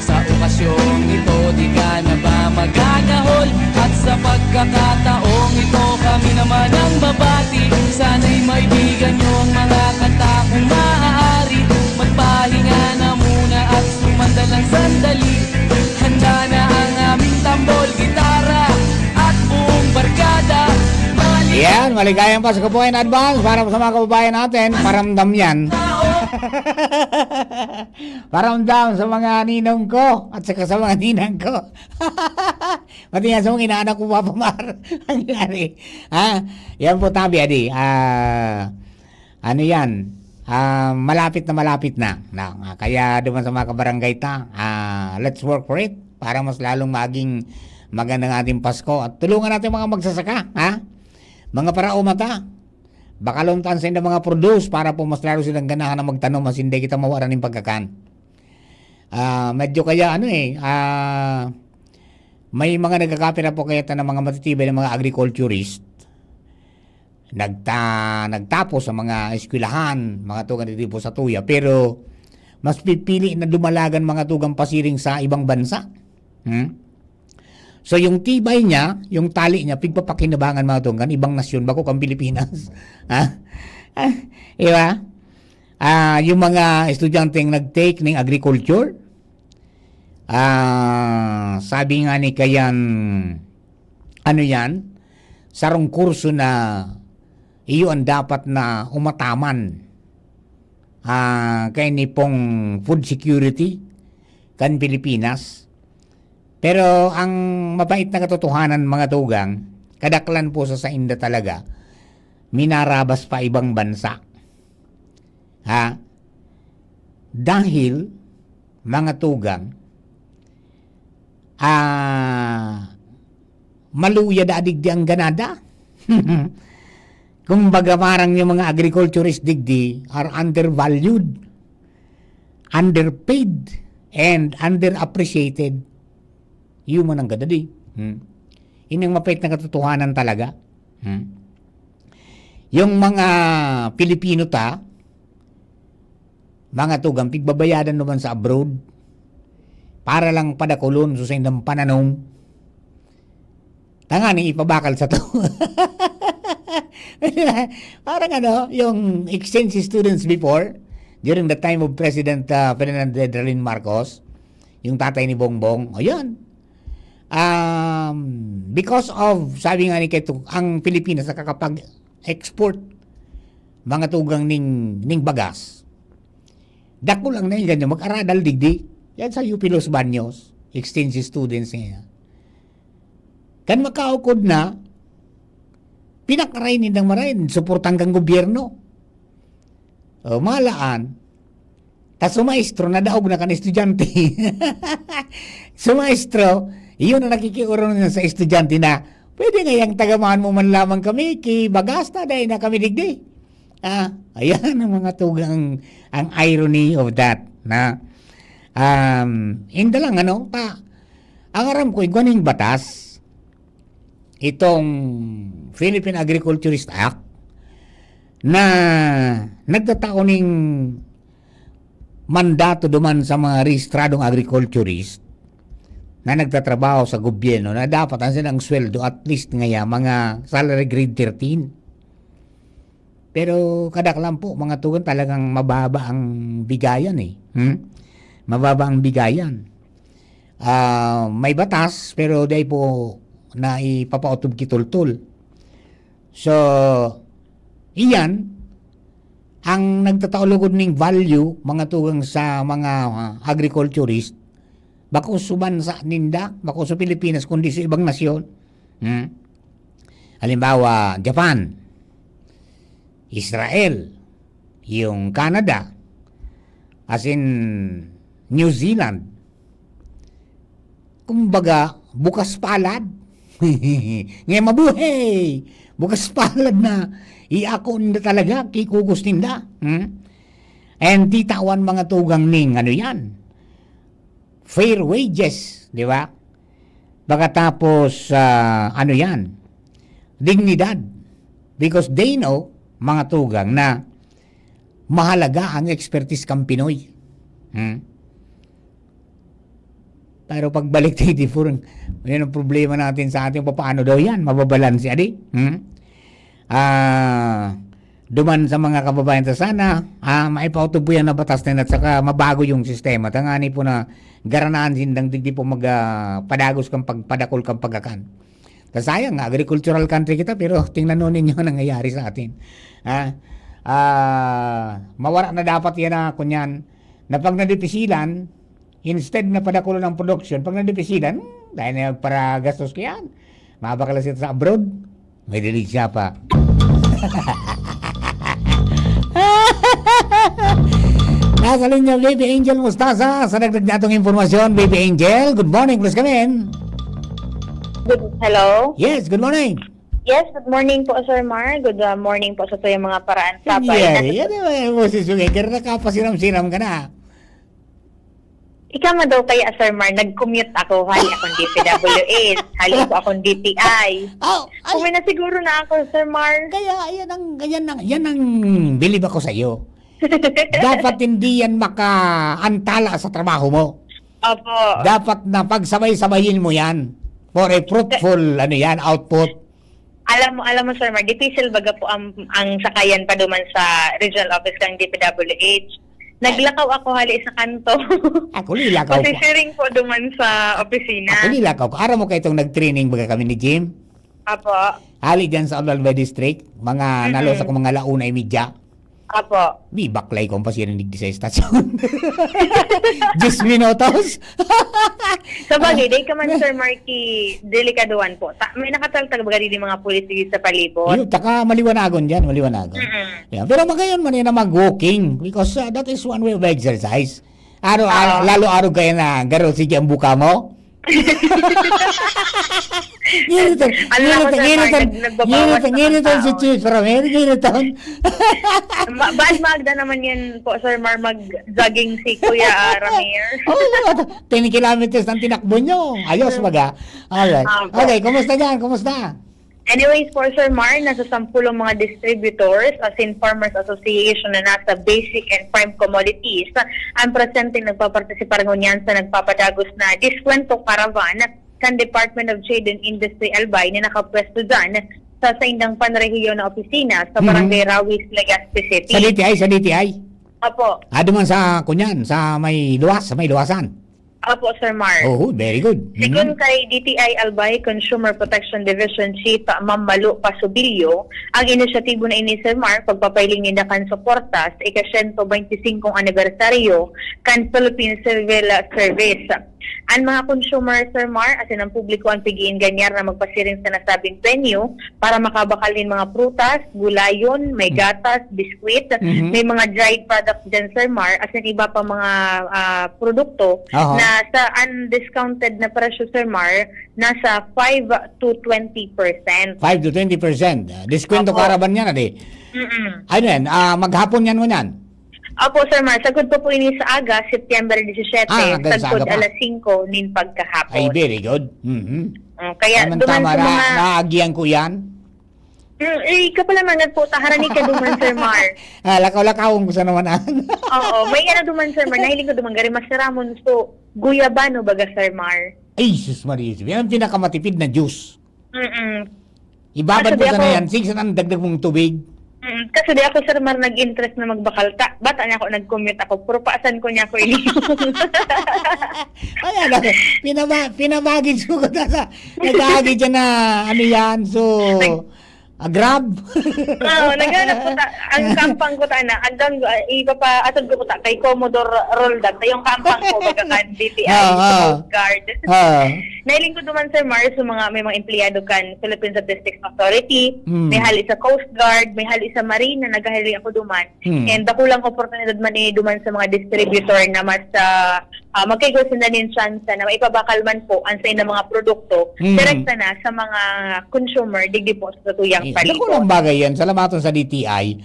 Sa okasyong ito, di ka na ba magagahol? At sa pagkakataong ito, kami naman ang babati. Sana'y maibigan nyo ang mga kanta kung maaari. Magpahinga na muna at sumandal ng sandali. Handa na ang aming tambol, gitara, at buong barkada. Mali- Yan, maligayang Pasko po in advance para sa mga kababayan natin. Paramdam yan. Paramdam sa mga ninong ko at saka sa mga ninang ko. Pati nga sa mga inaanak ko, Papa Mar. Nangyari. Ha? Yan po, tabi, adi. Ah, ano yan? Ah, malapit na malapit na. Na, ah, kaya duman sa mga kabarangay ta, ah, let's work for it para mas lalong maging magandang ating Pasko. At tulungan natin mga magsasaka, ha? Mga paraoma ta. Bakalon ta sa inda mga produce para po mas lalo silang ganahan na magtanom, mas hindi kita mawaran ng pagkakan. Ah, medyo kaya ano eh, ah, may mga nagkakapira po kaya ta ng mga matitibay na mga agriculturist. Nagta-, nagtapos sa mga eskwelahan, mga tugang dito po sa Tuya, pero mas pipili na dumalagan mga tugang pasiring sa ibang bansa. Hmm? So, yung tibay niya, yung tali niya, pigpapakinabangan mga tugang, ibang nasyon, bako kang Pilipinas. Ha? Ah, di ba? Ah, yung mga estudyanteng nag-take ng agriculture, ah, sabi nga ni Kayan, ano yan? Sarong kurso na iyo ang dapat na umataman. Ah, kay ni pong food security kan Pilipinas. Pero ang mapait na katotohanan, mga tugang, kadaklan po sa sainda talaga, minarabas pa ibang bansa. Ha? Dahil, mga tugang, ah, maluya da digdi ang ganada. Kumbaga, parang yung mga agriculturist digdi are undervalued, underpaid, and underappreciated. Yun man ang gadadi. Hmm. Yun ang mapait na katotohanan talaga. Hmm. Yung mga Pilipino ta, mga tugang, pigbabayadan naman sa abroad para lang padakulon sa saindang pananom. Tanganing ipabakal sa to. Parang ano, yung exchange students before, during the time of President, ah, Ferdinand Delrin Marcos, yung tatay ni Bongbong, ayan. Um, because of, sabi nga ni Keto, ang Pilipinas nakakapag-export mga tugang ning, ning bagas. Dakul ang naingan niya, mag-aradal digdi. Yan sa U P Los Baños, exchange students niya. Kan makaukod na, pinakaray nindang maray, suportang kang gobyerno. O, malaan, ta sa maestro, nadaog na kan estudyante. Sa maestro, iyon ang nakikiurong na sa estudyante na, "Pwede ngayang tagamahan mo man lamang kami, ki bagasta, dahil na kami digdi." Ah, ayan ang mga tugang, ang irony of that, na, um, inda lang, ano, ta, ang aram ko, igwa ning batas, itong Philippine Agriculturist Act, na nagtatao ning mandato duman sa mga rehistradong agriculturist na nagtatrabaho sa gobyerno na dapat ang silang sweldo at least ngaya mga salary grade thirteen. Pero kadaklan po, mga tugang, talagang mababa ang bigayan eh. Hmm? Mababa ang bigayan. Ah, may batas, pero dai po na ipapaotob ki tultol. So, iyan ang nagtatao lugod ning value, mga tugang sa mga, ah, agriculturist, bako sa bansa ninda, bako sa Pilipinas, kundi sa ibang nasyon. Hmm? Halimbawa, Japan, Israel, yung Canada, as in New Zealand. Kumbaga, bukas palad. Ngayon mabuhay! Bukas palad na iako ninda talaga, kikugos ninda. Hmm? And di tawan mga tugang ning ano yan. Fair wages, di ba? Pagkatapos, ah, ano yan? Dignidad. Because they know, mga tugang, na mahalaga ang expertise kan Pinoy. Hmm? Pero pagbalik tayo di purong, yan ang problema natin sa atin, papaano daw yan? Mababalanse, adi? Hmm? Ah, duman sa mga kababayan ta sana, ah, maipautob po yan na batas na yan at saka mabago yung sistema. Tangani po na garanaan sindang digdi po mag, ah, padagos kang pagpadakol kang pagakan. Ta sayang nga, agricultural country kita, pero tingnan nun ninyo ang nangyayari sa atin. Ha? Ah, mawara na dapat yan na, kunyan, na pag nadipisilan, instead na padakulon ang production, pag nadipisilan, hmm, dahil na para gastos ko yan. Mabakal sila sa abroad, may dilig siya pa. Nasa linya, Baby Angel Mostaza. Sa dagdag na atong impormasyon, Baby Angel, good morning, please come in. Good, hello? Yes, good morning. Yes, good morning po, Sir Mar. Good uh, morning po sa tuyang mga paraan sa Yeah, yan yung mga boses mo. Kaya nakapasiram-siram ka na. Ika man daw kaya, Sir Mar, nag-commute ako. Hali akong D P W H. Hali po akong D T I. Oh, ay, Uwi na siguro na ako, Sir Mar. Kaya yan ang, yan ang, yan ang bilib ako sa iyo. Dapat hindi yan makaantala sa trabaho mo. Opo. Dapat na pagsabay-sabayin mo yan for a fruitful, ano yan, output. Alam mo, alam mo, Sir Mar, difícil baga po ang, ang sakayan pa duman sa regional office kang D P W H. Naglakaw ako hali sa kanto. Ako, lilakaw ko. Kasi siring po duman sa opisina. Ako, lilakaw ko. Aram mo kayo itong nag-training baga kami ni Jim? Apo. Hali dyan sa Albay District, mga Mhm. nalos ako mga launa y media. Apo. Di baklay ko ang pasiyan ng digdi sa estasyon. Diyes minutos. Sa bagay, day ka man, Sir Marky, delikaduhan po. Ta, may nakataltag baga di mga pulis dito sa palibot. Yun, taka maliwanagon dyan, maliwanagon. Mm-mm. Yeah, pero magayon man yan na mag-walking because uh, that is one way of exercise. Aro, Oo. lalo arog kayo na garo sige ang buka mo. Ngiritan, Ano ako, ngiritan, Sir ngiritan, Mark, nag-, nagbabawas ngiritan, na ngiritan ang si tao. Chief Romel, ngiritan. Ma- bad magda naman yan po, Sir Mar, mag-jogging si Kuya ah, Ramir. Oh, ten kilometers ang tinakbo nyo. Ayos, baga. Alright. Apo. Okay, kumusta dyan? Kumusta? Anyways po, Sir Mar, nasa sampulong mga distributors, as in Farmers Association na nasa basic and prime commodities, ang presenteng nagpapartisipar ngunyan sa nagpapadagos na Diskwento Caravan kan Department of Trade and Industry Albay na nakapwesto dyan sa saindang panrehiyon na opisina sa Mhm. Barangay Rawis, Legazpi City. Sa D T I, sa D T I? Opo. Ah, duman sa, kunyan, sa may luwas, sa may luwasan. Opo, Sir Mar. Oh, very good. Mhm. Sigon kay D T I Albay Consumer Protection Division Chief Ma'am Malu Pasubilio, ang inisyatibo na ini, Sir Mar, pagpapailing ninda kan suporta sa ika-siyento beinti singkong anibersaryo kan Philippine Civil Service. Ang mga consumer, Sir Mar, asin ang publiko ang pigiin ganyar na magpasiring sa nasabing venue para makabakal nin mga prutas, gulayon, may Mm. gatas, biskwit, Mhm. may mga dried products dyan, Sir Mar, asin iba pa mga ah, produkto Aha. na sa undiscounted na presyo, Sir Mar, nasa five to twenty percent. Five to twenty percent. Ah, diskwento Opo. Caravan yan, adi. Mm-mm. Ano yan? Ah, maghapon yan mo yan? Opo, Sir Mar. Sagod pa po ini sa aga, September disisyete, Ah, hanggang sa sagod aga pa. alas singko nin pagkahapon. Ay, very good. Mhm. Mm, kaya Tamang duman tama sa na, mga... naagihan ko yan. Mm, eh, ikaw pala man po, taharan ni ka duman, Sir Mar. Ah, lakaw-lakawon ko sa naman, ah. Oo, may nga na duman, Sir Mar. Nahiling ko duman, gari masiramon. So, guyabano baga, Sir Mar. Ay, sus Maria, yan ang pinakamatipid na juice. Mm-mm. Ibabad mo Actually, sa ako- na yan, sige, saan ang dagdag mong tubig? Mm, kasi So, di ako, Sir Mar, nag-interest na magbakal. Ta, bata niya ako, nag-commute ako. Puro paasan ko niya ako ini. Ayan, pinaba, pinabagid ko ko sa, nag-aagi dyan na, ano yan, so, a grab. Oo, naghanap ko ta, ang kampang ko ta na, andang, uh, ipapa, atod ko ta kay Commodore Roldan, ta yung kampang ko, baga kan D T I, Oo, sa oo. Coast Guard. Oo. Nailing ko duman, Sir Mar, sa mga, may mga empleyado kan Philippine Statistics Authority, Mm. may hali sa Coast Guard, may hali sa Marine na naghahali ako duman. Mm. And dakulang oportunidad man eh duman sa mga distributor na mas, ah, ah, magkaigwa sinda nin tsansa na maipabakal man po ang sa ilang mga produkto Mm. direkta na sa mga consumer, digdi po sa tuyang Ay, paligid. Dakulang bagay yan. Salamaton sa D T I.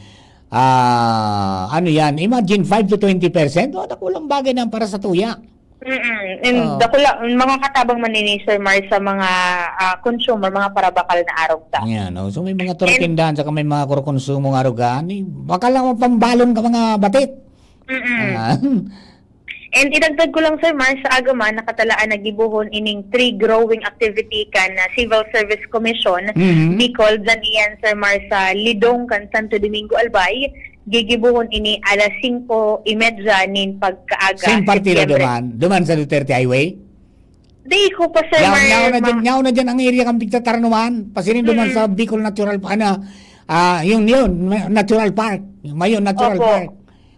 Ah, ano yan? Imagine five to twenty percent. Oh, dakulang bagay na yan para sa tuya. Mm-mm. And Oo. Dakula, mga katabang man ini, Sir Mar, sa mga, ah, consumer, mga parabakal na arog ta. Yan, oh. So may mga turatindahan saka may mga kurukonsumong arog, ah. Ni, baka lang mapambalon ka mga batit. Mm-mm. Ah. And idagdag ko lang, Sir Mar, sa Agaman, nakatalaan na gibohon ining tree growing activity kan, ah, Civil Service Commission, Mhm. Bicol, dyan iyan, Sir Mar, sa Lidong kan Santo Domingo, Albay. Gigibohon ini alas singko y media nin pagkaaga, Same partido Setyembre. Duman, duman sa Duterte Highway? Di ko pa, Sir Yaw, Mar, yaw na dyan, ma- yaw na dyan ang area kang pigtataran naman. Pasirin duman Mm. sa Bicol Natural, ano, ah, yung yun, ma-, Natural Park. Mayon Natural Opo. Park.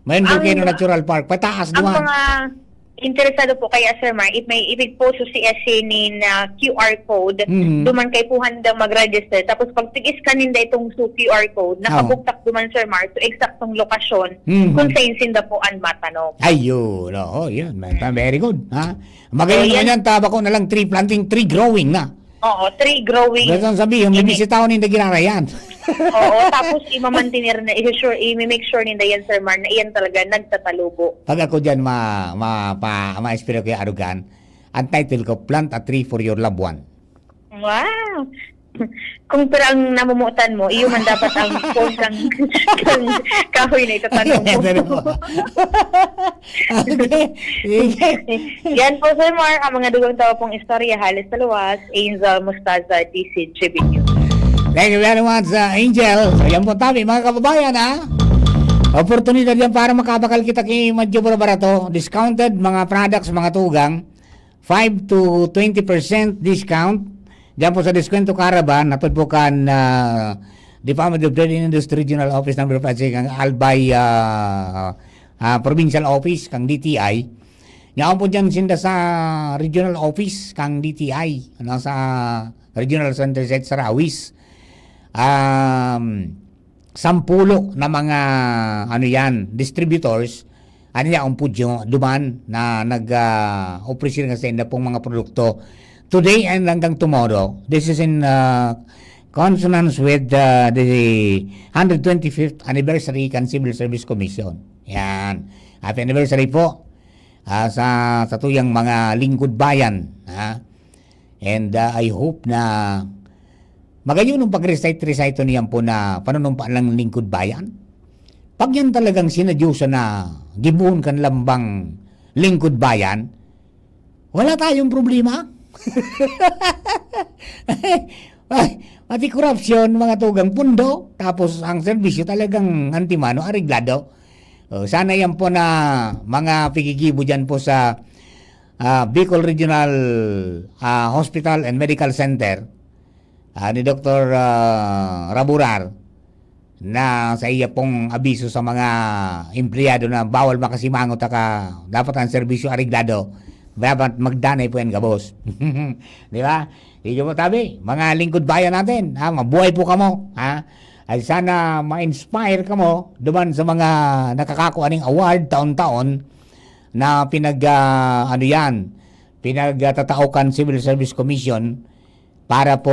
Mayon Ang, Volcano Natural Park. Pataas ang duman. mga interesado po kaya, Sir Mar, if may ipigpost sa C S C nin, ah, Q R code, Mhm. duman kaipuhan daw mag-register. Tapos pag tig-scan ninda itong su Q R code, Oo. nakabugtak duman, Sir Mar, sa eksaktong lokasyon Mhm. kung saan sinda po an matanom. Ayun, oo, yun. May- Very good, ha? Magayon Oh, na yan. Yan, tabako na lang tree planting, tree growing na. Oo, tree growing. Basta ang sabi, yung Ini- bibisitaon yung nagirarayan. Oo, tapos imamantener na, i-sure, i-make sure ninda yan, Sir Mar, na iyan talaga nagtatalubo. Pag ako dyan, ma, ma, pa, ma-inspire ko yung arugan, ang title ko, Plant a Tree for Your Loved One. Wow! Kung pira ang namumutan mo, iyo man dapat ang pon kang, kang kahoy na itatanom mo. Ano ba? Okay. Sige. Yan po, Sir Mar, ang mga dugang tawo pong istorya, halos sa luwas, Angel Mostaza, D C G B News. Thank you very much, uh, Angel. So, yan po tabi, mga kababayan, ha? Oportunidad yan para makabakal kita kay Madyo Barato. Discounted mga products, mga tugang. Five to twenty percent discount diyan po sa Descuento Caravan, hatod po kan, ah, Department of Trade and Industry Regional Office number five, kang Albay, ah, ah, Provincial Office, kang D T I. Yaon po dyan sinda sa regional office kang D T I, ano, sa regional center sa Sarawi. Um, sampulo na mga, ano yan, distributors, ano yan, ang pudyo, duman na nag, ah, offer sila sa inda pong mga produkto. Today and hanggang tomorrow, this is in, ah, consonance with, ah, the hundred twenty-fifth anniversary kan Civil Service Commission. Yan. Happy anniversary po, ah, sa, sa tuyang mga lingkod bayan, ha? And, ah, I hope na magayon ang pag-recite-recite niyan po na panunumpa lang lingkod bayan. Pag yan talagang sinadyosa na gibohon kan lambang lingkod bayan, wala tayong problema. Ay, pati korupsyon, mga tugang pundo, tapos ang serbisyo talagang antimano, areglado. Oh, sana yan po na mga pigigibo dyan po sa, ah, Bicol Regional, ah, Hospital and Medical Center, ah, ni Doktor, ah, Raburar, na sa iya pong abiso sa mga empleyado na bawal makasimangot, aka dapat ang serbisyo areglado, dapat magdanay po yan gabos. Di ba? Sige po, tabi, mga lingkod bayan natin, ha? Mabuhay po kamo, ha? Ay sana ma-inspire kamo duman sa mga nakakakua ning award taon-taon na pinag, ah, ano yan, pinagtatao kan Civil Service Commission para po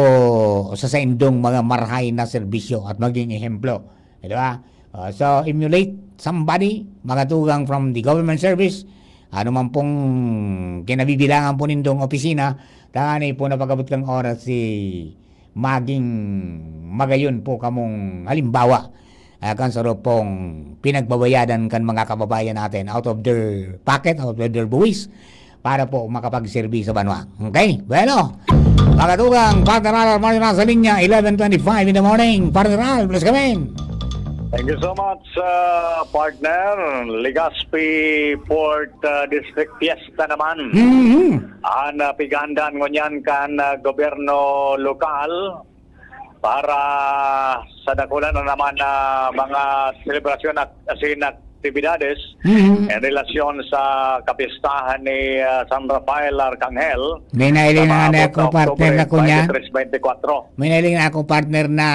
sa saindong mga marahay na serbisyo at maging ehemplo. Di ba? Ah, so, emulate somebody, mga tugang from the government service, ano man pong kinabibilangan po nindong opisina, tangani po na pag-abot kang oras si maging magayon po kamong halimbawa, ah, kan saro pong pinagbabayadan kan mga kababayan natin out of their pocket, out of their buwis, para po makapagserbi sa banwa. Okay? Bueno, mga tugang, Partner Al, Martin, nasa linya, eleven twenty-five in the morning. Partner Al, please come in. Thank you so much, uh, partner. Legazpi Port, uh, District Fiesta naman. Mhm. An, uh, pighandaan ngunyan kan, uh, gobyerno lokal para sa dakulan na naman na mga selebrasyon at asin aktibidades Mhm. en relasyon sa kapistahan ni, uh, San Rafael Arcangel May nailing na na ako, partner, na kunya. May nailing na ako, partner, na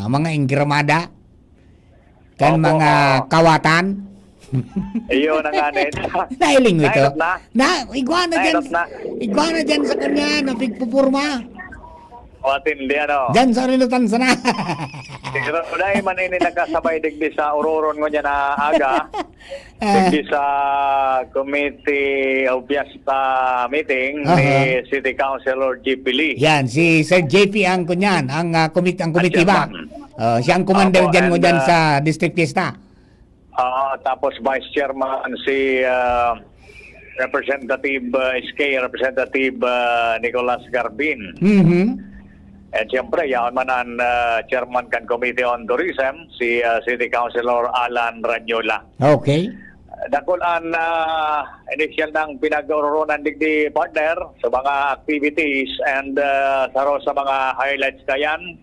mga engramada. Kan Opo, mga oo. kawatan. Iyo na nga, Ned. Nailing mo ito? Nairot na. Na, igwa na dyan. Nairot na. Igwa na dyan sa kanya, na pigpupurma. O, atindi, ano? Dyan sa rinutan sana. Pero dahil man ini nakasabay digdi sa uroron ko dyan na aga, Ah. digdi sa committee of fiesta meeting Aha. ni City Councilor G P Lee. Yan, si Sir J P ang kunyan, ang, ah, commit-, ang At committee ba? chairman. Oh, siya ang commander Opo, dyan mo and, dyan ah, sa District Fiesta. Ah, tapos Vice Chairman si, ah, Representative, ah, S K, Representative, ah, Nicolas Garbin. Mhm. At siyempre, yaon man ang, ah, Chairman kan Committee on Tourism, si, ah, City Councilor Alan Ranyola. Okay. Dakul an, ah, inisyal ng pinag-ururonan digdi, partner, sa mga activities and, ah, saro sa mga highlights kayan.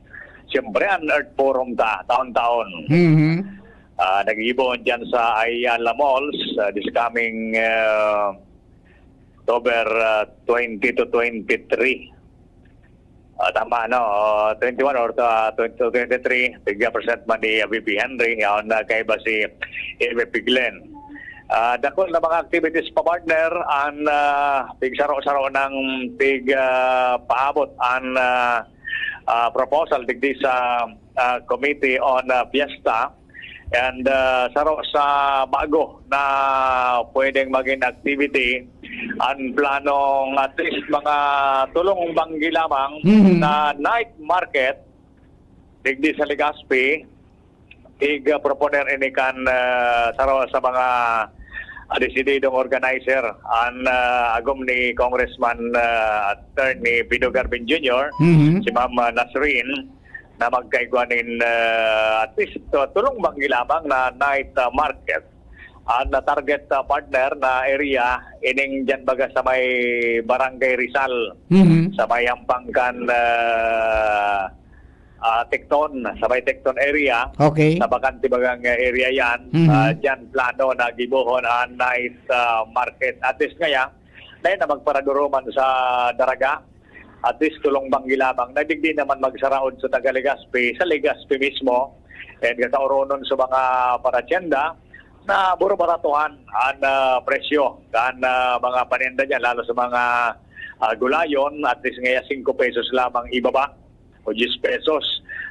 Siyempre, an Earth Forum ta, taon-taon. Mhm. Ah, nag-iibon dyan sa Ayala Malls, ah, this coming, ah, October, ah, twenty to twenty-three. Ah, tama, no? Ah, twenty-one or, ah, twenty to twenty-three, tigya present man ni, ah, V P Henry, yaon na kaiba si A V P Glenn. Ah, dakul na mga activities pa, partner, an, ah, pigsaro-saro ng pig, ah, paabot an, ah, ah, proposal digdi sa, ah, Committee on, ah, Fiesta. And, ah, saro sa bago na pwedeng maging activity, ang planong at least mga tulong banggi lamang Mhm. na night market digdi sa Legazpi, ig-, ah, proponer ini kan, ah, saro sa mga, ah, desididong organizer, an, ah, agom ni Congressman, ah, Attorney Pido Garbin Junior, Mhm. si Ma'am, ah, Nasrin, na magkaigwa nin, ah, at least, ah, tulong banggi lamang na night, ah, market. An, ah, target, ah, partner na area, ining dyan baga sa may Barangay Rizal, Mhm. sa may hampang kan, ah, ah, Tecton, sa may Tecton area. Okay. Sa bakante bagang area yan. Mhm. Ah, dyan plano na gibohon ang night, ah, market. At least ngaya, dahil na magparaduruman sa Daraga, at least tulong banggi lamang. Nadigdi naman magsaraod sa taga Legazpi, sa Legazpi mismo. And kasauronon sa mga paratyenda na buro-baratuhan ang, ah, presyo kan, ah, mga paninda niya, lalo sa mga, ah, gulayon, at least ngaya singko pesos lamang ibaba o diyes pesos.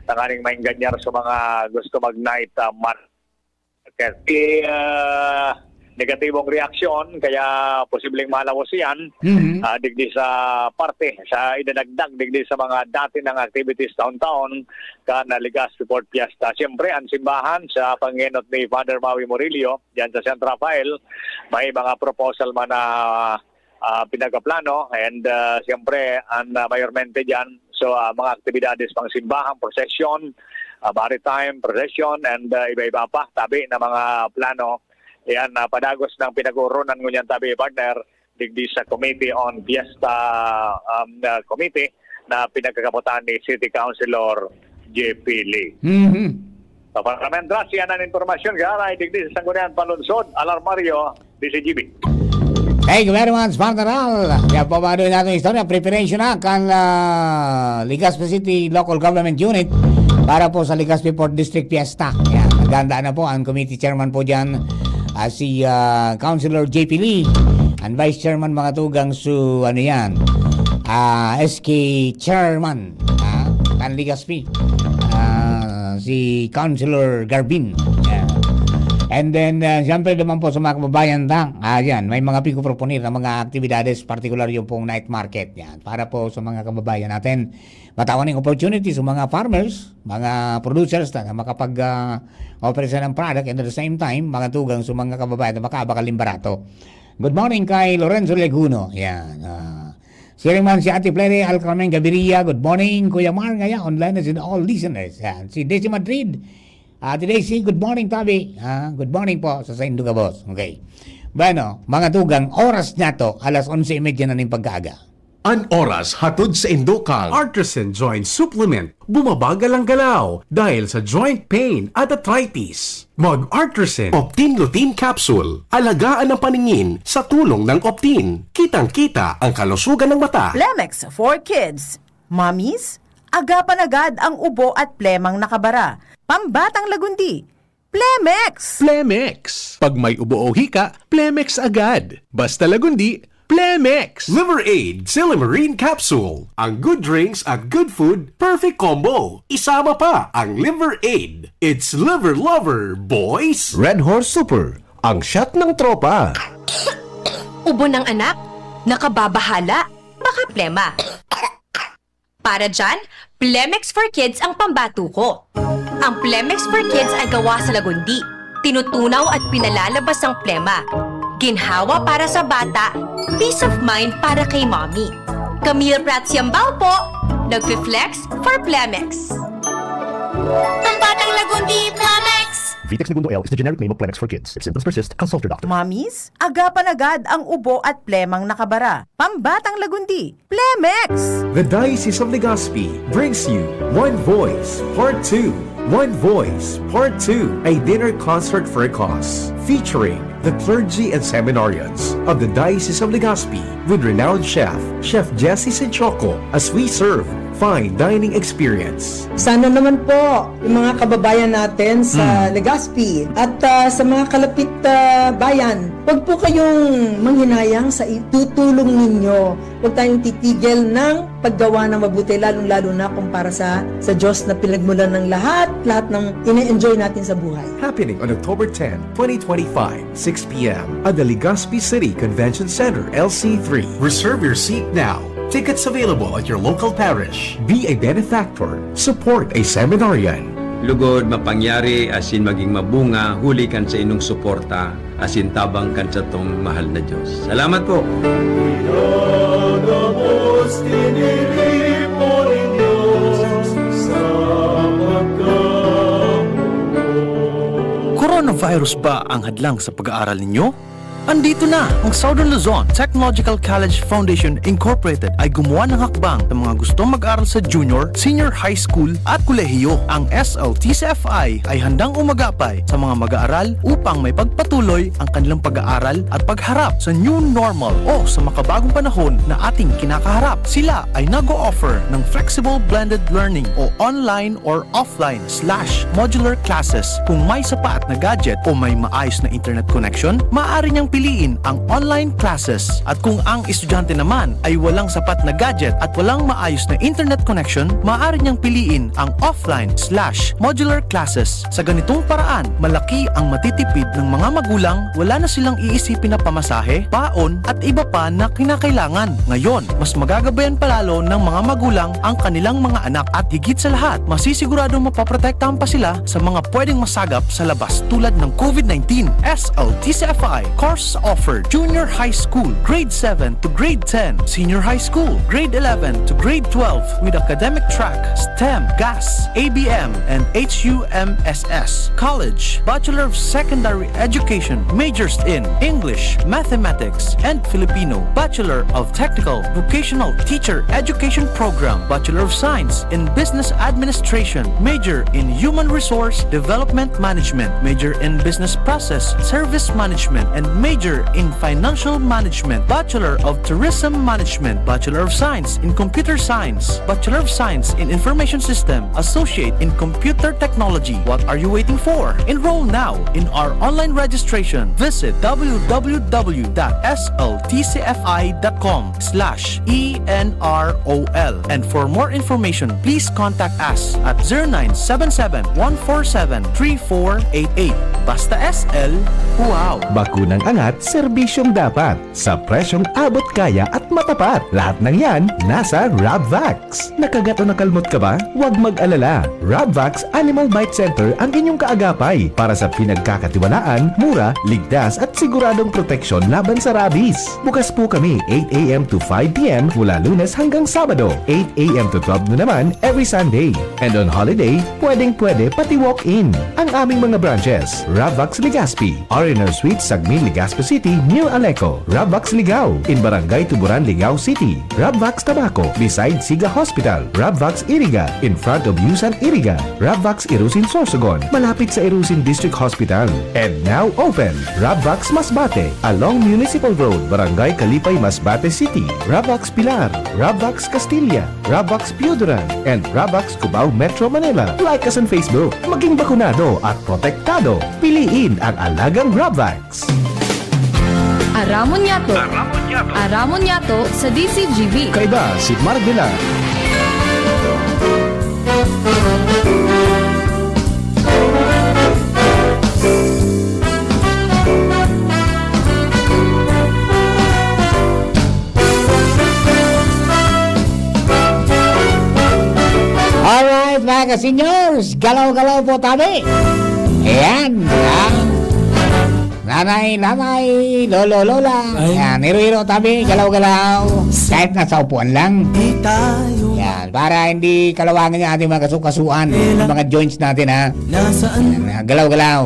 Tanganing maenganyar sa mga gusto mag-night, ah, market. Ki, ah, negatibong reaksyon, kaya posibleng malawos iyan, Mhm. ah, digdi sa parte, sa idadagdag digdi sa mga dati nang activities taon-taon, kan, ah, Legazpi Port Fiesta. Siyempre, ang simbahan sa pangenot ni Father Maui Murillo, diyan sa San Rafael, may mga proposal man na, ah, pinagkaplano, and, ah, siyempre, ang, ah, mayormente diyan, so, ah, mga aktibidades pang simbahan, prosesyon, ah, maritime, procession, and, ah, iba-iba pa, tabi na mga plano. Yan, ah, padagos ng pinag-urunan ngunyan tabi, partner, digdi sa Committee on Fiesta, um, ah, Committee na pinagkakapotan ni City Councilor J P Lee. Mhm. So, para maentras, yan ang impormasyon, gaaray digdi sa Sangguniang Panlunsod, Alarmario, D C G B. Thank you very much, Partner Al. Yan po, bago natin istorya, preparation na kan, ah, Legazpi City Local Government Unit para po sa Legazpi Port District Fiesta. Yan, naghahanda na po ang committee chairman po dyan, ah, si, ah, Councilor J P Lee. Ang vice chairman, mga tugang, su, ano yan, ah, S K chairman, ah, kan Legazpi. Ah, si Councilor Garbin. Yan. And then, ah, siyempre naman po sa mga kababayan ta, ah, yan, may mga pigpoproponer na mga aktibidades, partikular yung pong night market. Yan, para po sa mga kababayan natin, matawan yung opportunity sa mga farmers, mga producers na, na makapag, ah, offer sa ng product, and at the same time, mga tugang sa mga kababayan na makaabakal ng barato. Good morning kay Lorenzo Leguno. Yan. Ah, siring man si Ate Plere Alcarmen Gaviria. Good morning, Kuya Mar. Ngaya, online na sin all listeners. Yan. Si Desi Madrid. Ate Daisy, good morning, Tabi. Ah, good morning po sa saindo gabos. Okay. Bueno, mga tugang, oras niyato, alas onse y media na nin pagkaaga. An oras hatod saindo kan Artisan Joint Supplement. Bumabagal ang galaw dahil sa joint pain at arthritis. Mag Artisan Optin Lutein Capsule. Alagaan ang paningin sa tulong ng Optin. Kitang-kita ang kalusugan ng mata. Plemex for Kids. Mommies, agapan agad ang ubo at plemang nakabara. Pambatang lagundi. Plemex! Plemex. Pag may ubo o hika, Plemex agad. Basta lagundi, Plemex. Liver Aid Silymarin Capsule. Ang good drinks at good food, perfect combo. Isama pa ang Liver Aid. It's Liver Lover, boys! Red Horse Super, ang shot ng tropa. Ubo ng anak? Nakababahala? Baka plema. Para dyan, Plemex for Kids ang pambato ko. Ang Plemex for Kids ay gawa sa lagundi. Tinutunaw at pinalalabas ang plema. Ginhawa para sa bata, peace of mind para kay mommy. Camille Prats Yambao po, nagfi-flex for Plemex. Pambatang lagundi, Plemex! Vitex Negundo L is the generic name of Plemex for kids. If symptoms persist, consult your doctor. Mommies, agapan agad ang ubo at plemang nakabara. Pambatang lagundi, Plemex! The Diocese of Legazpi brings you One Voice Part two. One Voice Part two, a dinner concert for a cause, featuring the clergy and seminarians of the Diocese of Legazpi with renowned chef, Chef Jesse Sinchoco, as we serve fine dining experience. Sana naman po yung mga kababayan natin sa Legazpi at ah, sa mga kalapit ah, bayan, huwag po kayong manghinayang sa itutulong ninyo. Huwag tayong titigil ng paggawa ng mabuti, lalong-lalo na kung para sa, sa Diyos na pinagmulan ng lahat, lahat ng ine-enjoy natin sa buhay. Happening on October ten, twenty twenty-five, six p.m. at the Legazpi City Convention Center, L C three. Reserve your seat now. Tickets available at your local parish. Be a benefactor. Support a seminarian. Lugod, mapangyari, asin maging mabunga, huli kan sa inong suporta, asin tabang kan satong mahal na Diyos. Salamat po! Coronavirus ba ang hadlang sa pag-aaral ninyo? Andito na! Ang Southern Luzon Technological College Foundation Incorporated ay gumawa ng hakbang sa mga gustong mag-aral sa junior, senior high school at kolehiyo. Ang S L T C F I ay handang umagapay sa mga mag-aaral upang may pagpatuloy ang kanilang pag-aaral at pagharap sa new normal o sa makabagong panahon na ating kinakaharap. Sila ay nag-o-offer ng flexible blended learning o online or offline slash modular classes. Kung may sapat na gadget o may maayos na internet connection, maaari niyang piliin ang online classes. At kung ang estudyante naman ay walang sapat na gadget at walang maayos na internet connection, maaari niyang piliin ang offline slash modular classes. Sa ganitong paraan, malaki ang matitipid ng mga magulang, wala na silang iisipin na pamasahe, baon, at iba pa na kinakailangan. Ngayon, mas magagabayan palalo ng mga magulang ang kanilang mga anak at higit sa lahat, masisiguradong mapoprotektahan pa sila sa mga pwedeng masagap sa labas tulad ng COVID nineteen. S L T C F I course offered: Junior High School, Grade seven to Grade ten, Senior High School, Grade eleven to Grade twelve, with academic track STEM, GAS, A B M, and H U M S S. College, Bachelor of Secondary Education, majors in English, Mathematics, and Filipino, Bachelor of Technical Vocational Teacher Education Program, Bachelor of Science in Business Administration, major in Human Resource Development Management, major in Business Process Service Management, and major in Financial Management, Bachelor of Tourism Management, Bachelor of Science in Computer Science, Bachelor of Science in Information System, Associate in Computer Technology. What are you waiting for? Enroll now in our online registration. Visit w w w dot s l t c f i dot com slash e n r o l. And for more information, please contact us at zero nine seven seven, one four seven, three four eight eight. Basta S L, wow! Bakunang at serbisyong dapat sa presyong abot kaya at matapat. Lahat ng yan nasa Rabvax. Nakagat o nakalmot ka ba? Huwag mag-alala. Rabvax Animal Bite Center ang inyong kaagapay para sa pinagkakatiwalaan, mura, ligtas at siguradong proteksyon laban sa rabies. Bukas po kami eight a m to five p m mula Lunes hanggang Sabado, eight a m to twelve noon naman every Sunday. And on holiday, pwedeng-pwede pati walk-in. Ang aming mga branches, Rabvax Legazpi, R and R Suite, Sagmin, Legazpi City, near Aleco. Rabvax Ligao, in Barangay Tuburan, Ligao City. Rabvax Tabaco, beside Siga Hospital. Rabvax Iriga, in front of Yusan Iriga. Rabvax Irusin Sorsogon, malapit sa Irusin District Hospital. And now open, Rabvax Masbate, along Municipal Road, Barangay Kalipay, Masbate City. Rabvax Pilar, Rabvax Castilla, Rabvax Pioduran, and Rabvax Cubao, Metro Manila. Like us on Facebook. Maging bakunado at protektado. Piliin ang alagang Rabvax. Aramon Yato. Aramon Yato. Aramon Yato sa D C G B. Kaiba si Mark Villar. Alright, mga ka-seniors, galaw-galaw po tabi. Ayan, ah. Nanay, nanay, lolo, lola. Ay. Yan, hiro-hiro tabi, galaw-galaw. Kahit nasa upuan lang. Di tayo. Yan, para hindi kalawangan yung ating mga kasukasuan, yung mga joints natin, ha. Nasaan? Yan, ah, galaw-galaw.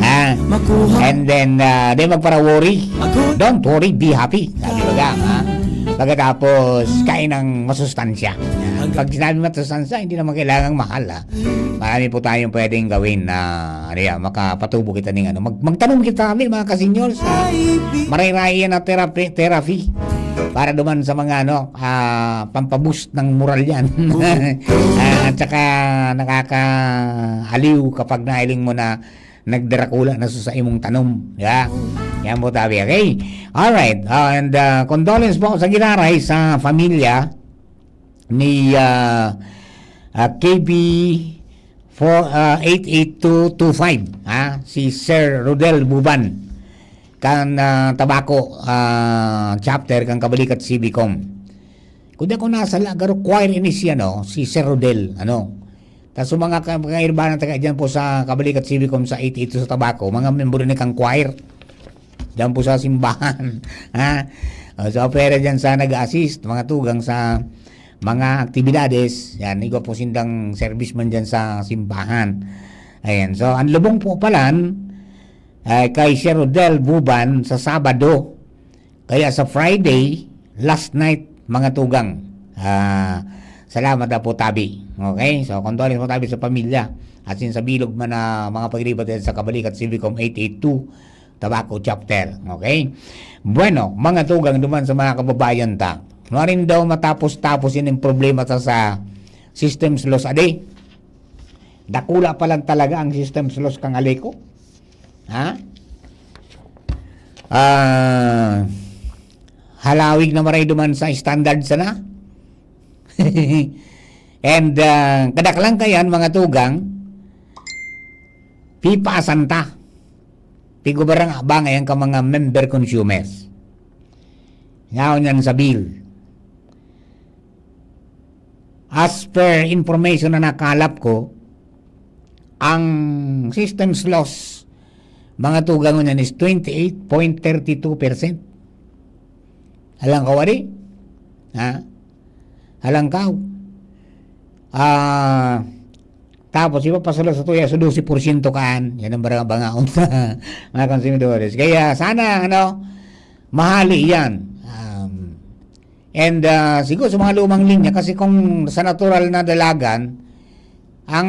Ah, makuha. And then, ah, di magpara-worry. Ako. Don't worry, be happy. Sabi ko lang, ha. Pagkatapos, kain ng masustansya. Yan. Pag sinabi masustansya, hindi naman kailangang mahal, ha. Marami po tayong pwedeng gawin na, ano yan, makapatubo kita ning ano. Mag-, magtanom kita kami, mga ka-seniors, ha. Maray-ray yan na therapy, therapy. Para duman sa mga, ano, ah, pampaboost ng moral yan. Ah, at saka nakakaaliw kapag nailing mo na nagdarakula na sa imong tanom. Di ba? Yan po, tabi. Okay? Alright. Ah, and, ah, condolence po sa giraray sa pamilya ni, ah, ah, K B four, ah, eight eight two two five, ha? Si Sir Rodel Buban, kan, ah, Tabaco, ah, chapter, kan Kabalikat Civicom. Kung di ako nasala, garo choir ini si, ano, si Sir Rodel, ano. Tas sa mga ka-, kairbanan taga dyan po sa Kabalikat Civicom sa eight eight two sa Tabaco, mga membro ni kang choir. Diyan po sa simbahan. Ha? O, so, pwede dyan sa nag-a-assist, mga tugang sa mga aktibidades. Yan, igwa po sindang serviceman dyan sa simbahan. Ayan. So, ang lubong po palan, eh, kay Sir Rodel Buban sa Sabado. Kaya sa Friday, last night, mga tugang. Ah, salamat na po, tabi. Okay? So, condolence po, tabi, sa pamilya. At sin sa bilog man na mga pagribat sa Kabalikat Civicom eight eight two, Tabaco Chapter. Okay? Bueno, mga tugang duman sa mga kababayan ta. Marin daw matapos-tapos yun yung problema ta sa systems loss adi. Dakula pa lang talaga ang systems loss kang Aleco. Ha? Ah, halawig na maray duman sa standard sana. And, ah, kadaklan kayan, mga tugang, pipaasan ta. Pigubara nga ba ngayon ka mga member consumers? Ngayon yan sa bill. As per information na nakalap ko, ang systems loss, mga tugang, yan is twenty-eight point thirty two percent. Alang ka, wari? Ha? Alang ka? Ah, tapos, iba pa sila sa tuya, so dose porsyento kaan. Yan ang barang bangaon sa mga konsumidores. Kaya sana, ano, mahali yan. Um, and, ah, siguro sa mga lumang linya, kasi kung sa natural na dalagan, ang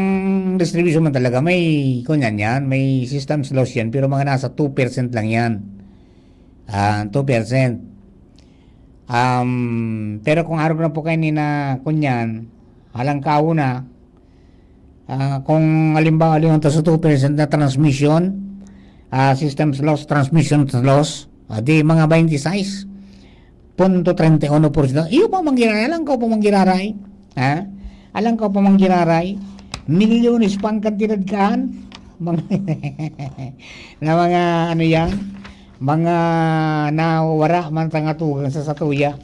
distribution man talaga, may, kung yan yan, may systems loss yan, pero mga nasa two percent lang yan. Ah, two percent. Um, pero kung arog na po kayo ni na, kung yan, alang ka na, ah, kung halimbawa, halimbawa, sa two percent na transmission, ah, systems loss, transmission loss, ah, di mga twenty-six point treinta y uno porsyento. Iyo pa manggiraray, alang ka pa manggiraray. Ha? Alang ka pa manggiraray. Milyones pa ang kantidad kaan. Mga, na mga ano yan, mga nawawara man tanga tugang sa satuya.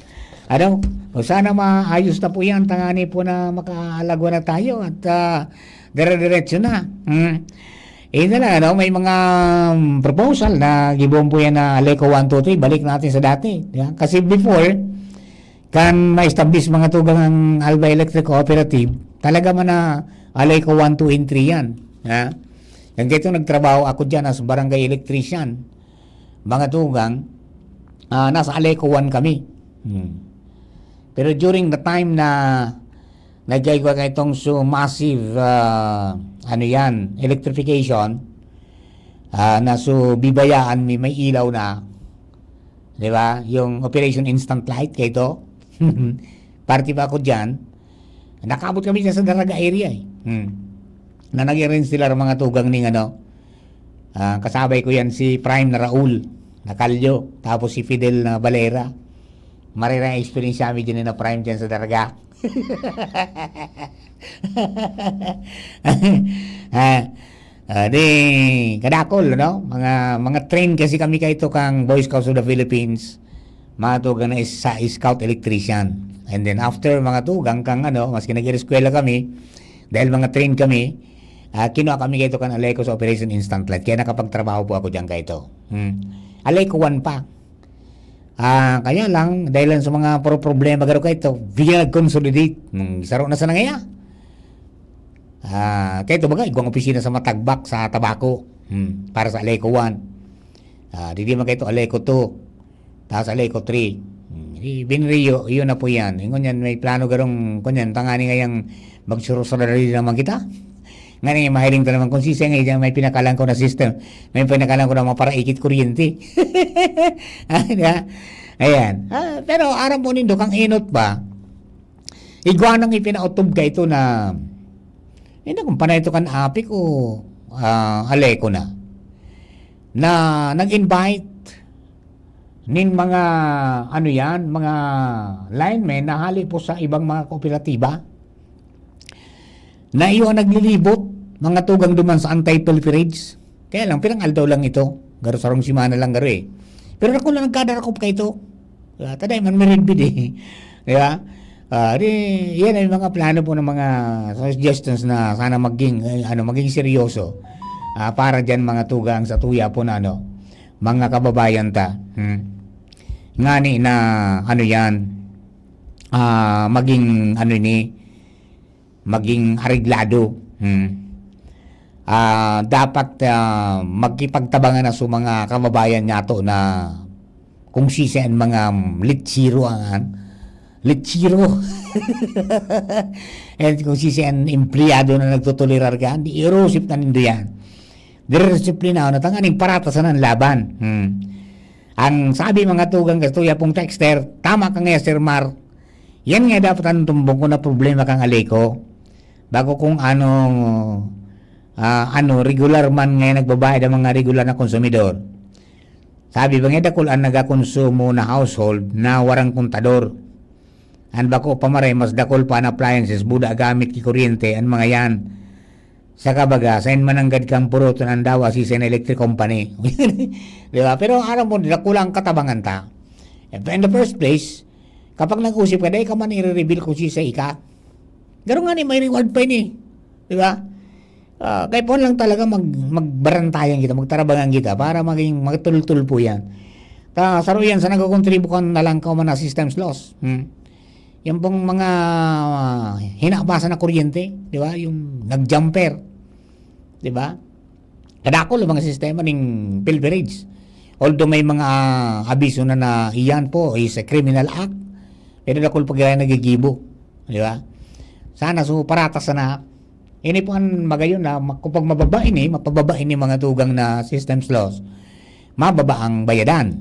Ano? O sana maayos na po yan, tangani po na makaalagwa na tayo at ah, dire-diretso na. Hmm. Eh na lang, ano, may mga um, proposal na gibombo yan na Aleco one two three, balik natin sa dati. Di ba? Kasi before, kan na-establish mga tugang ang Alba Electric Cooperative, talaga man na Aleco one two and three yan. Ha? Hanggang ito nagtrabaho ako dyan as barangay electrician. Mga tugang, ah, nasa Aleco one kami. Hmm. Pero during the time na nagkaigwa ka itong so massive, ah, ano yan, electrification, ah, na so bibayaan mi, may ilaw na, di ba? Yung Operation Instant Light, kaito. Party pa ako dyan. Nakabot kami dyan sa Daraga area eh. Hmm. Na nag-arrange sila ng mga tugang ning ano. Ah, kasabay ko yan si Prime na Raul, na Kalyo, tapos si Fidel na Valera. Marira ang experience namin dyan na Prime dyan sa Daraga. Ah, ah, di, kadakol, no? Mga, mga train kasi kami kaito kang Boy Scouts of the Philippines, mga tugang na is-, sa scout electrician. And then after mga tugang kang ano, maski nag-eskwela kami, dahil mga train kami, ah, kinuha kami kaito kan Aleco sa Operation Instant Light. Kaya nakapagtrabaho po ako diyan kaito. Hmm. Aleco one pa. Ah, kaya lang, dahil lang sa mga pro-, problema garo kaito, bigla nag-consolidate. Hmm, saro na sa nangaya. Ah, kaito baga, igwang opisina sa Matagbak, sa Tabaco. Hmm, para sa Aleco one. Ah, di di man kaito Aleco two. Tapos Aleco three. Hmm, di, binriyo, yun na po yan. Ingon yan, may plano garong, kunyan, tangani ngayang magsuro-surrender naman kita. Ngani, mahiling ta naman kung sisay nga dyan may pinakalan ko na system. May pinakalan ko na mga paraikit kuryente. Ah, di ba? Ayan. Ah, pero aram po nindo, kang enot ba? Igwa nang ipinautob ka ito na, hindi kung panay ito kan apik o ah, Aleco na, na nag-invite nin mga, ano yan, mga linemen na hali po sa ibang mga kooperatiba na iyo ang naglilibot, mga tugang duman sa anti-pilferage. Kaya lang, pirang aldaw lang ito. Garo sarong simana lang garo eh. Pero ako lang nagkadarakop ka ito. Ah, taday man, meridbid eh. Di ba? Ah, di, yan ay mga plano po ng mga suggestions na sana maging, eh, ano, maging seryoso. Ah, para dyan mga tugang sa tuya po na ano, mga kababayan ta. Hmm. Ngani na, ano yan, ah, maging, ano ni, maging areglado. Hmm. Ah, dapat, ah, magkipagtabangan na sa mga kababayan nato na kung sisay an mga litsiro an, litsiro. And kung sisay an empleyado na nagtotolerar kan, di irusip na nindo yan. Dire disiplina na tanganing paratasan an laban. Hmm. Ang sabi mga tugang kastoy, apong texter, tama ka nga, Sir Mar. Yan nga dapat ang tumbong ko na problema kang Aleco. Bago kung ano, ah, ano, regular man nga nagbabayad ang mga regular na konsumidor. Sabi ba nga, dakul ang nagakonsumo na household na warang kontador. An bako pa maray, mas dakul pa an appliances, buda gamit ki kuryente, an mga yan. Saka baga, sain mananggad kang puroton an dawa si Sen Electric Company. Di ba? Pero aram mo, dakula ang katabangan ta. In the first place, kapag nag-usip ka, dai ka man i-reveal kung sisay ka. Garo nga ni, may reward pa ini. Di ba? Ah, kaya po lang talaga mag-, magbarantayan kita, magtarabangan kita para maging magtultul po yan. Ta, saro yan sa nagkukontribukan na lang ka man na systems loss. Hmm. Yan pong mga ah, hinabasa na kuryente, di ba? Yung nag-jumper, di ba? Kadakol ang mga sistema ning pilferage. Although may mga ah, abiso na na iyan po is a criminal act, pero dakol pa gaya nagigibo, di ba? Sana so paratas sana. Ini po ang magayon na ma-, kung pag mababa ini, mapababa ini mga tugang na systems loss, mababa ang bayadan.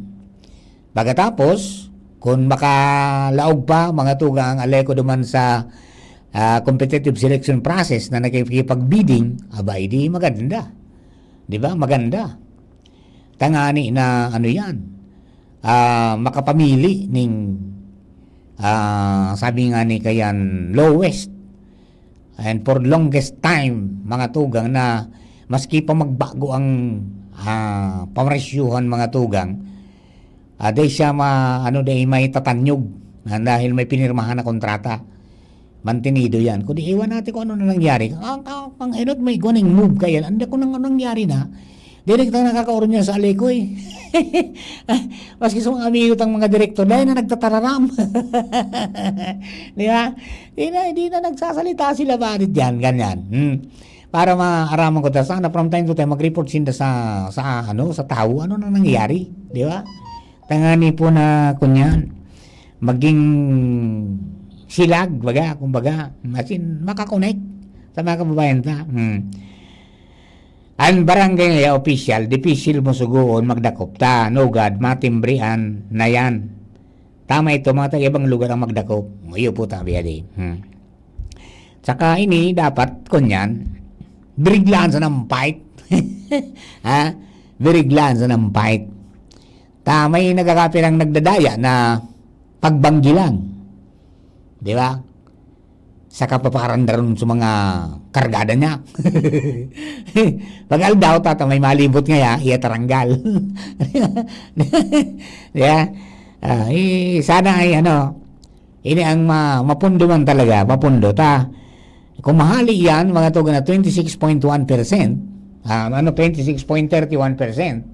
Pagkatapos, kung makalaog pa, mga tugang ang Aleco duman sa ah, competitive selection process na nakikipag-bidding, aba, edi maganda. Di ba? Maganda. Tangani na ano yan, ah, makapamili ning, ah, sabi nga ni kayan, lowest and for longest time, mga tugang na maski pa magbago ang, ah, pamaresyuhan, mga tugang, ah, dai siya ma-, ano, dai may tatanyog, ah, dahil may pinirmahan na kontrata. Mantenido yan. Kundi iwan natin kung ano na nangyari. Ang, ang, ang enot may igwa ning move kaya, anda ko nang nangyari na. Dili kita nakakaurunyan sa Alecoy. Maski sa mga amigo tang mga direktor, dahil na nagtatararam. Di ba? Di na, di na nagsasalita sila, bakit yan, ganyan. Hmm. Para maaraman ko ta sana, from time to time, mag-report sinda sa, sa, ano, sa tao, ano na nangyayari, di ba? Tangani po na, kunyan, maging silag, baga, kumbaga, as in, makakonek sa mga kababayan ta. Hmm. Ang barangay nga official, dipisil mo sugoon, magdakop ta, nugad, matimbrian na yan. Tama ito, mga taga-ibang lugar ang magdakop. Iyo po, tabi, adi. Hmm. Tsaka ini, dapat, kunyan, biriglaan sa ng fight. Ha? Biriglaan sa ng fight. Ta, may nagkakapirang nagdadaya na pagbanggi lang. Di ba? Sa kapaparandaron sa mga kargada niya. Pag aldaw, tata, may malibot ngaya, iya taranggal. Yeah. Ah, eh, sana ay ano, ini ang ma-, mapundo man talaga, mapundo ta. Kung mahali yan, mga tugang na twenty-six point one percent, ah, ano, twenty-six point thirty one percent,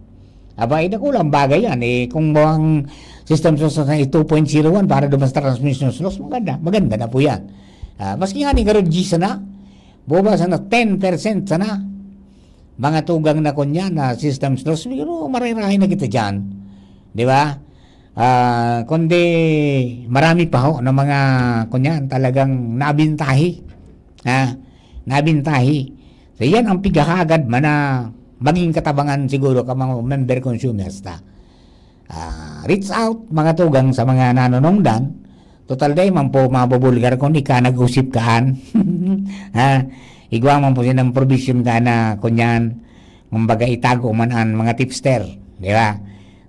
aba, eh, dakulang bagay yan. Eh, kung ang system loss na two point zero one para duman sa transmission loss, maganda, maganda na po yan. Ah, maski nga ni Garod G sana, buba sana ten percent sana, mga tugang na kunyan na system loss, pero marirahay na kita dyan. Di ba? Ah, kundi marami pa ho na mga, kunyan, talagang nabintahi. Ha? Nabintahi. So, yan ang pigkakagad man na maging katabangan siguro ka mga member consumers ta. Ah, reach out, mga tugang, sa mga nanonongdan. Total, dai man po mabubulgar kung ika nag-usip kaan. Ha? Igwa man po silang provision ka na, kunyan, kumbaga, itago man ang mga tipster, di ba?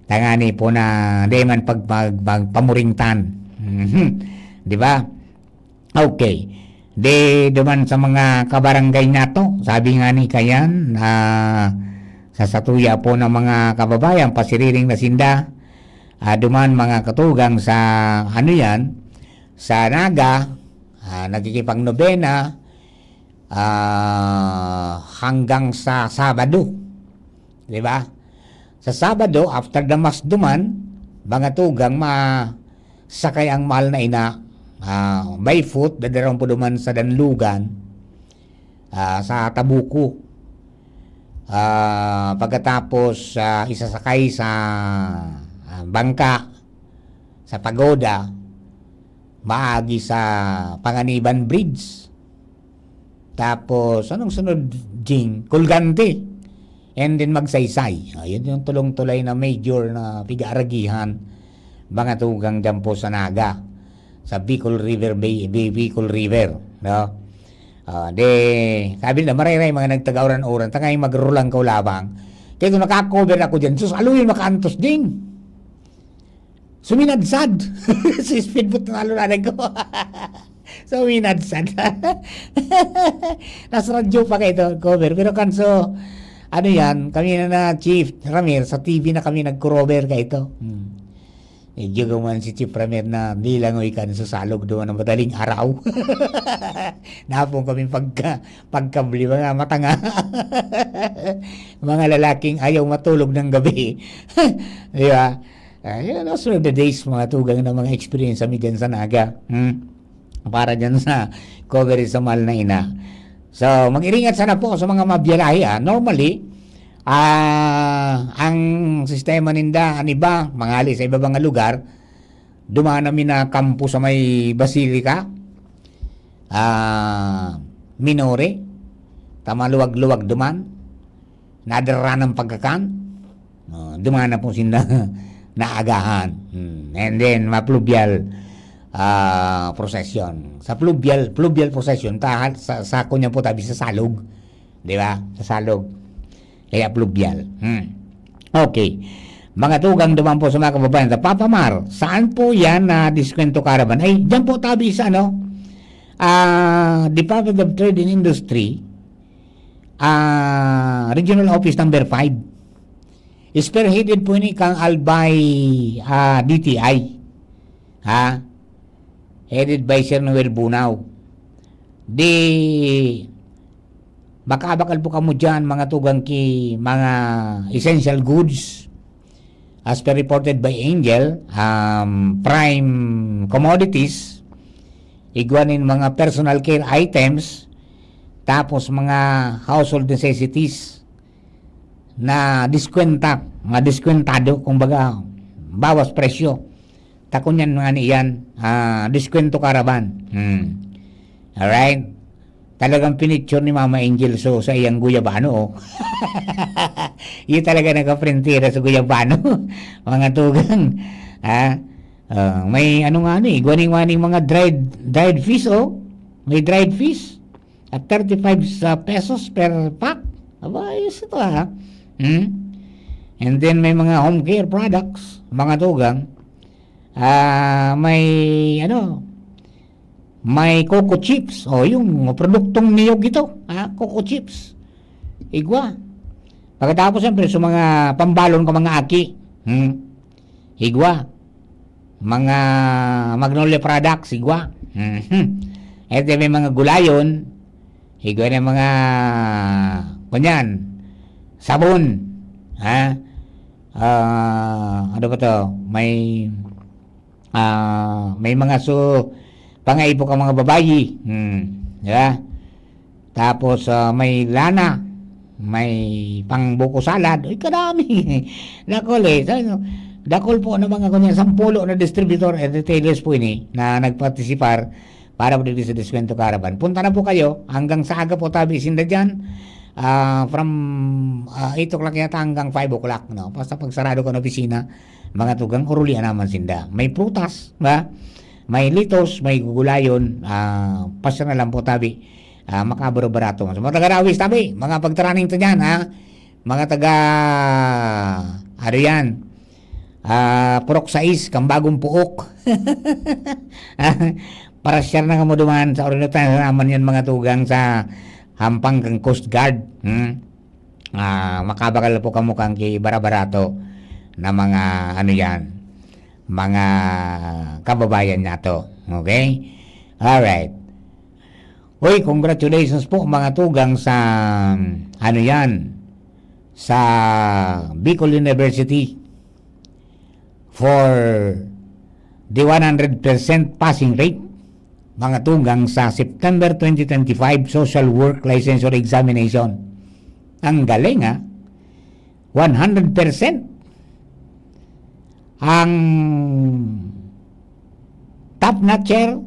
Tangani po na di man pag-, pag-, pag-, pamuringtan. Mhm. Di ba? Okay. Di duman sa mga kabarangay nato, sabi nga ni Kayan, ah, sa satuya po ng mga kababayan, pasiriring na sinda, ah, duman mga katugang sa, ano yan, sa Naga, ah, nagkikipangnobena, ah, hanggang sa Sabado. Di ba? Sa Sabado, after the Mass duman, mga tugang, masakay ang mahal na ina, ah, by foot, dadaron po duman sa Danlugan, ah, sa Tabuco. Ah, pagkatapos, ah, isasakay sa, ah, bangka, sa Pagoda, maagi sa Panganiban Bridge. Tapos, anong sunod, Jing? Colgante. And then Magsaysay. Ayun yung tulong-tulay na major na pigaaragihan, mga tugang dyan po sa Naga, sa Bicol River, Bay-, Bay-, Bicol River, no? Ah, de, sabi nila, marayray mga nagtagauran-uran, tangay magrulang kaw labang. Kaya kung nakakover ako dyan, sus, aluyon makaantos, Jing. Suminadsad. Sa speedboat na nalunanan ko. Suminadsad. Nasa radyo pa kayo ito, cover. Pero kanso, ano yan, kami na na Chief Ramir, sa T V na kami nag-cover kayo ito. Hmm. Medyo guman si Chief Ramir na nilangoy kan sa salog doon ng madaling araw. Napong kami pagka, pagkabli, mga matanga. Mga lalaking ayaw matulog ng gabi. Di ba? Ah, yun, those were the days, mga tugang, ng mga experience sa dyan sa Naga. Hmm. Para dyan sa coverage sa mahal na ina. So, mag-iringat sana po sa mga mabiyalahe, ah. Normally, ah, ang sistema ninda, ang iba, mangali sa iba mga lugar, duman namin na kampo sa may Basilica, ah, Minore, tamaluwag-luwag duman, nadara ng pagkakan, oh, duman na po sinda naagahan. Hmm. And then, ma-fluvial, ah, procession. Sa fluvial, fluvial procession, ta-, sa, sa kunya po tabi sa Salog. Di ba? Sa Salog. Kaya fluvial. Hmm. Okay. Mga tugang duman po sa mga kababayan, sa Papa Mar, saan po yan na Diskwento Caravan? Ay, dyan po tabi sa, ano, ah, Department of Trade and Industry, ah, Regional Office Number five. Spearheaded po ini kan Albay, ah, D T I. Ha? Headed by Sir Noel Bunao. Di, bakabakal po kamo dyan, mga tugang ki, mga essential goods. As per reported by Angel, um, prime commodities, igwa nin mga personal care items, tapos mga household necessities na diskwenta, mga diskwentado, kumbaga, bawas presyo. Takon yan, mga niyan, ah, diskwento karaban. Hmm. Alright? Talagang pinicture ni Mama Angel so sa iyang guyabano, oh. Yun talaga nagkaprintira sa guyabano, mga tugang. Ha? Ah, may ano nga ni, guwaning-waning mga dried, dried fish, oh. May dried fish at thirty-five sa pesos per pack. Aba, ayos ito, ha. Hmm? And then may mga home care products, mga tugang. Ah, may ano, may coco chips. O, yung produktong niyog ito, ha? Coco chips. Igwa. Pagkatapos, siyempre, sa mga pambalon ko, mga aki. Hmm? Igwa. Mga Magnolia products, igwa. Mhm. Ito may mga gulayon, igwa na mga, kunyan, sabon. Ha? Ah, ano ba to? May, ah, may mga su-, pangaipo ka mga babayi. Hmm. Di ba? Tapos, ah, may lana, may pang buko salad. Uy, kadami. Dakul eh. Sa, dakul po na mga kunyan, sampulo na distributor and retailers po ini na nagpartisipar para po dito sa Diskwento Caravan. Punta na po kayo. Hanggang sa aga po tabi sinda dyan. Ah, from, ah, eight o'clock yata hanggang five o'clock, no? Basta pagsarado ko ng opisina, mga tugang, urulian naman sinda. May prutas, ba? May litos, may gugulayon. Ah, pasya na lang po tabi. Ah, makabaro-barato. Sa mga taga Rawis, tabi, mga pagtaraning to dyan, ha? Mga taga, ano yan? Ah, Purok sais, Kambagong Puok. Para share na kamo duman sa orinutan naman yan, mga tugang, sa hampang kan Coast Guard. Hmm? Ah, makabakal po kamo kan ki bara-barato na mga, ano yan, mga kababayan nato. Okay? Alright. Uy, congratulations po, mga tugang, sa, ano yan, sa Bicol University for the one hundred percent passing rate, mga tugang, sa September twenty twenty-five Social Work Licensure Examination. Ang galing, ha? One hundred percent. Ang top notcher,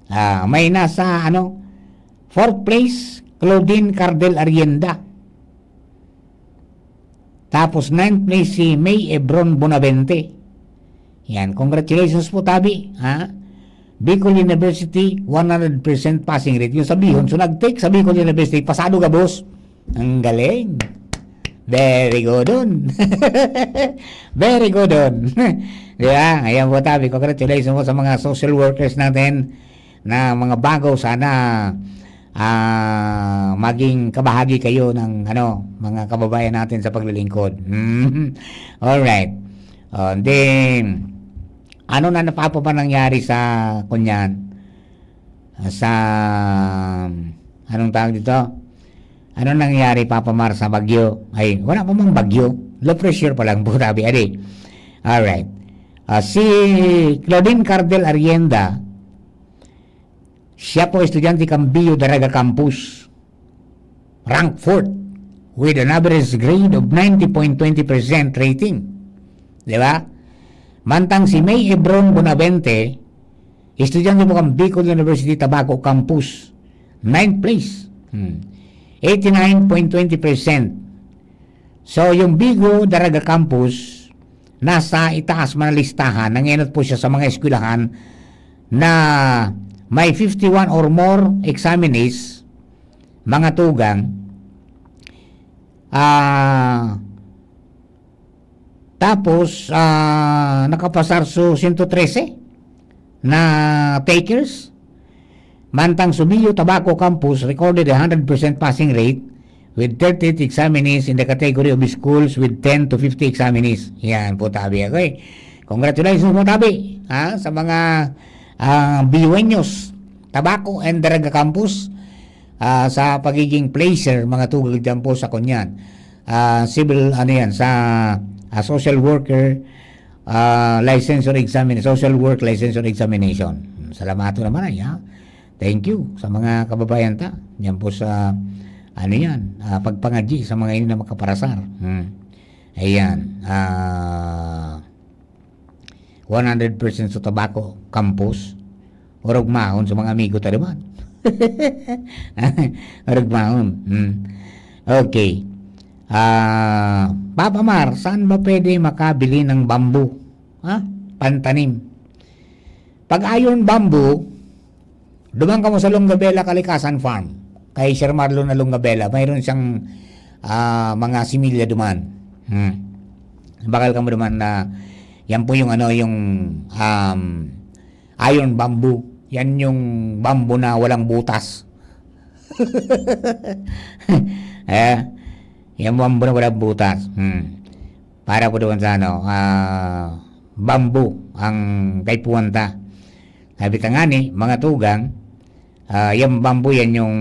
ah, may nasa, ano, fourth place, Claudine Cardel Arienda. Tapos ninth place si May Ebron Bonavente. Yan, congratulations po, tabi, ha? Bicol University, one hundred percent passing rate. Yung sabihon, so nag-take sa Bicol University, pasado gabos. Ang galing. Very good on. Very good on. Di ba? Ayan po, tabi. Congratulations po sa mga social workers natin na mga bago. Sana, ah, maging kabahagi kayo ng, ano, mga kababayan natin sa paglilingkod. Mm. Alright. Oh, then, ano na napapa nangyari sa, kunyan? Sa, anong tawag dito? Ano nangyari, Papa Mar, sa bagyo? Ay, wala pa mang bagyo. Low pressure pa lang po, tabi. Adi. Alright. Ah, si Claudine Cardel Arienda, siya po estudyante kan Bio Daraga Campus, rank fourth, with an average grade of ninety point twenty percent rating. Di ba? Mantang si May Ebron Bonavente, estudyante po kan Bicol University Tabaco Campus, ninth place. Hmm. Eighty-nine point twenty percent. So, yung Bigo Daraga Campus, nasa itaas man na listahan, nangenot po siya sa mga eskwelahan na may fifty-one or more examinees, mga tugang, ah, tapos, ah, nakapasar so sento trese na takers. Mantang Subiyo Tabaco Campus recorded a hundred percent passing rate with thirty-eight examinees in the category of schools with ten to fifty examinees. Yan po, tabi ako eh. Congratulations po, tabi, ha, sa mga, ah, B U N News, Tabaco and Daraga Campus, ah, sa pagiging placer, mga tugang dyan po sa kunyan. Ah, civil, ano yan, sa, ah, social worker, ah, licensure examin-, social work licensure examination. Salamato naman ay, ha? Thank you sa mga kababayan ta. Yan po sa, ano yan, ah, pagpangadyi sa mga ini na makaparasar. Hmm. Ayan. Ah, one hundred percent sa Tabaco Campus. Orog mahon sa mga amigo ta naman. Orog mahon. Hmm. Okay. Ah, Papa Mar, saan ba pwede makabili ng bamboo? Ha? Pantanim. Pag iron bamboo, duman kamo sa Longabela Kalikasan Farm. Kay Sir Marlon na Longabela, mayroon siyang, ah, mga similya duman. Hmm. Bakal kamo duman na yan po yung ano, yung, um, iron bamboo. Yan yung bamboo na walang butas. Eh, yan bamboo na walang butas. Hmm. Para po doon sa ano, ah, bamboo ang kaipuhan ta. Sabi ta ngani, mga tugang, ah, yung bamboo yan yung,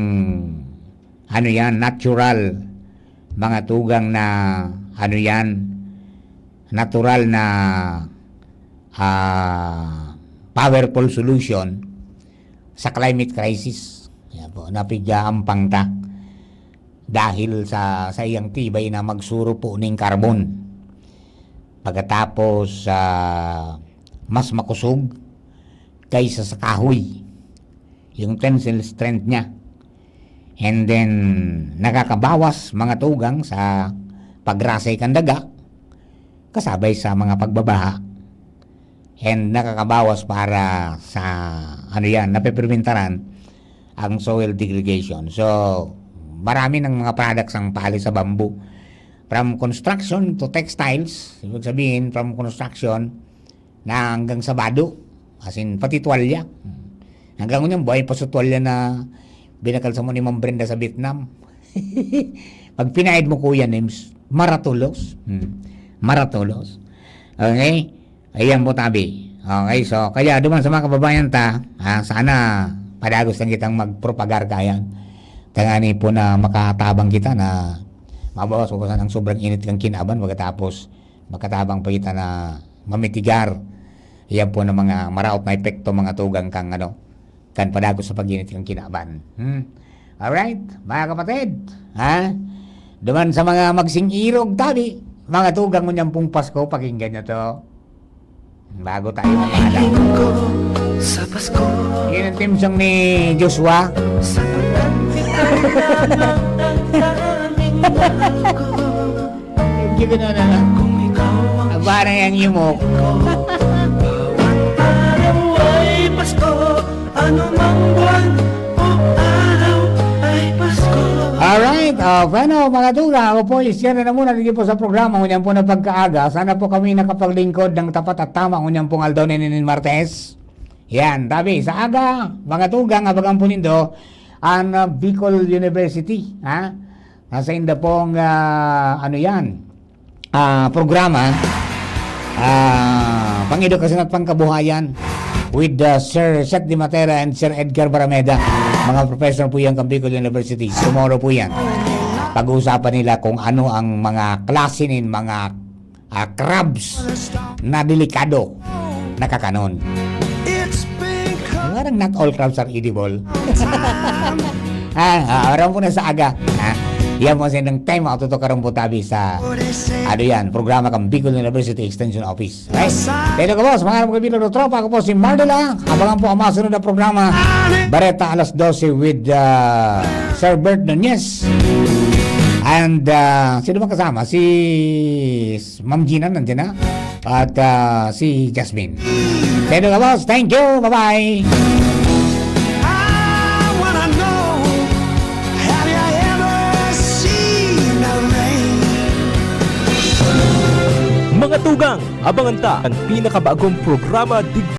ano yan, natural. Mga tugang na, ano yan, natural na, ah, powerful solution sa climate crisis. Yan po, napigaampang ta dahil sa, sa iyang tibay na magsurupo ning karbon. Pagkatapos, ah, mas makusog kaysa sa kahoy, yung tensile strength niya. And then, nakakabawas mga tugang sa pagrasay kan daga, kasabay sa mga pagbabaha. And nakakabawas para sa, ano yan, napepermintaran ang soil degradation. So, marami ng mga products ang pali sa bamboo. From construction to textiles, ibig sabihin, from construction na hanggang sa bado. As in, pati tuwalya. Hanggang ngunyan, buhay pa sa tuwalya na binakal sa ni Ma'am Brenda sa Vietnam. Pag pinaid mo, Kuya Nims, maratulos. Hmm. Maratulos. Okay? Ayan po, tabi. Okay, so, kaya duman sa mga kababayan ta, ha, sana padagos lang kitang magpropagar kayan. Tangani po na makatabang kita na mabawas-bawasan ang sobrang init kan kinaban, pagkatapos makatabang pa kita na mamitigar. Iyan po ng mga maraot na epekto, mga tugang, kang ano, kan padagos sa pag-init kan kinaban. Hmm? Alright, mga kapatid, ha? Duman sa mga magsing-irog, tabi, mga tugang, ngunyan pong Pasko, pakinggan nyo to. Bago tayo magpaalam. Sa Pasko. Yan ang theme song ni Joshua. Sa pagkakita ng aming mahal ko. Given na na. Kung ikaw ang Aba na yung yumok. Bawat araw ay Pasko, anumang buwan o araw ay Pasko. Alright, uh, bueno, mga tugang, ako po, i-share na muna dito po sa programa, ngunyan po na pagkaaga. Sana po kami nakapaglingkod ng tapat at tama, ngunyan pong aldaw na inin Martes. Yan, tabi, sa aga, mga tugang, abangan po nindo, ang, uh, Bicol University, ha? Nasa inda pong, ah, ano yan, ah, programa, ah, pang-edukasyon at pangkabuhayan with, ah, Sir Seth Di Matera and Sir Edgar Barameda. Mga professor po yan kan Bicol University. Tomorrow po yan. Pag-uusapan nila kung ano ang mga klase nin mga, ah, crabs na delikado na kakanon. Parang not all crabs are edible. Ah, ah, aram po na sa aga. Ha? Yan po sa inyong time, ako tutok karong putabi sa, ano yan, programa kan Bicol University Extension Office. Right? Dito ko po, sa mga kapag-ibilang tropa, ako po si Mardela. Abangan po ang mga sunod na programa. Bareta alas dose with, uh, Sir Bert Nunez. And, uh, sino ba kasama? Si Ma'am Gina, nandiyan na. At, ah, si Jasmine. Dito ka, boss. Thank you. Bye-bye. I wanna know, have you ever seen a rain? Mga tugang, abangan ta ang pinakabagong programa dig-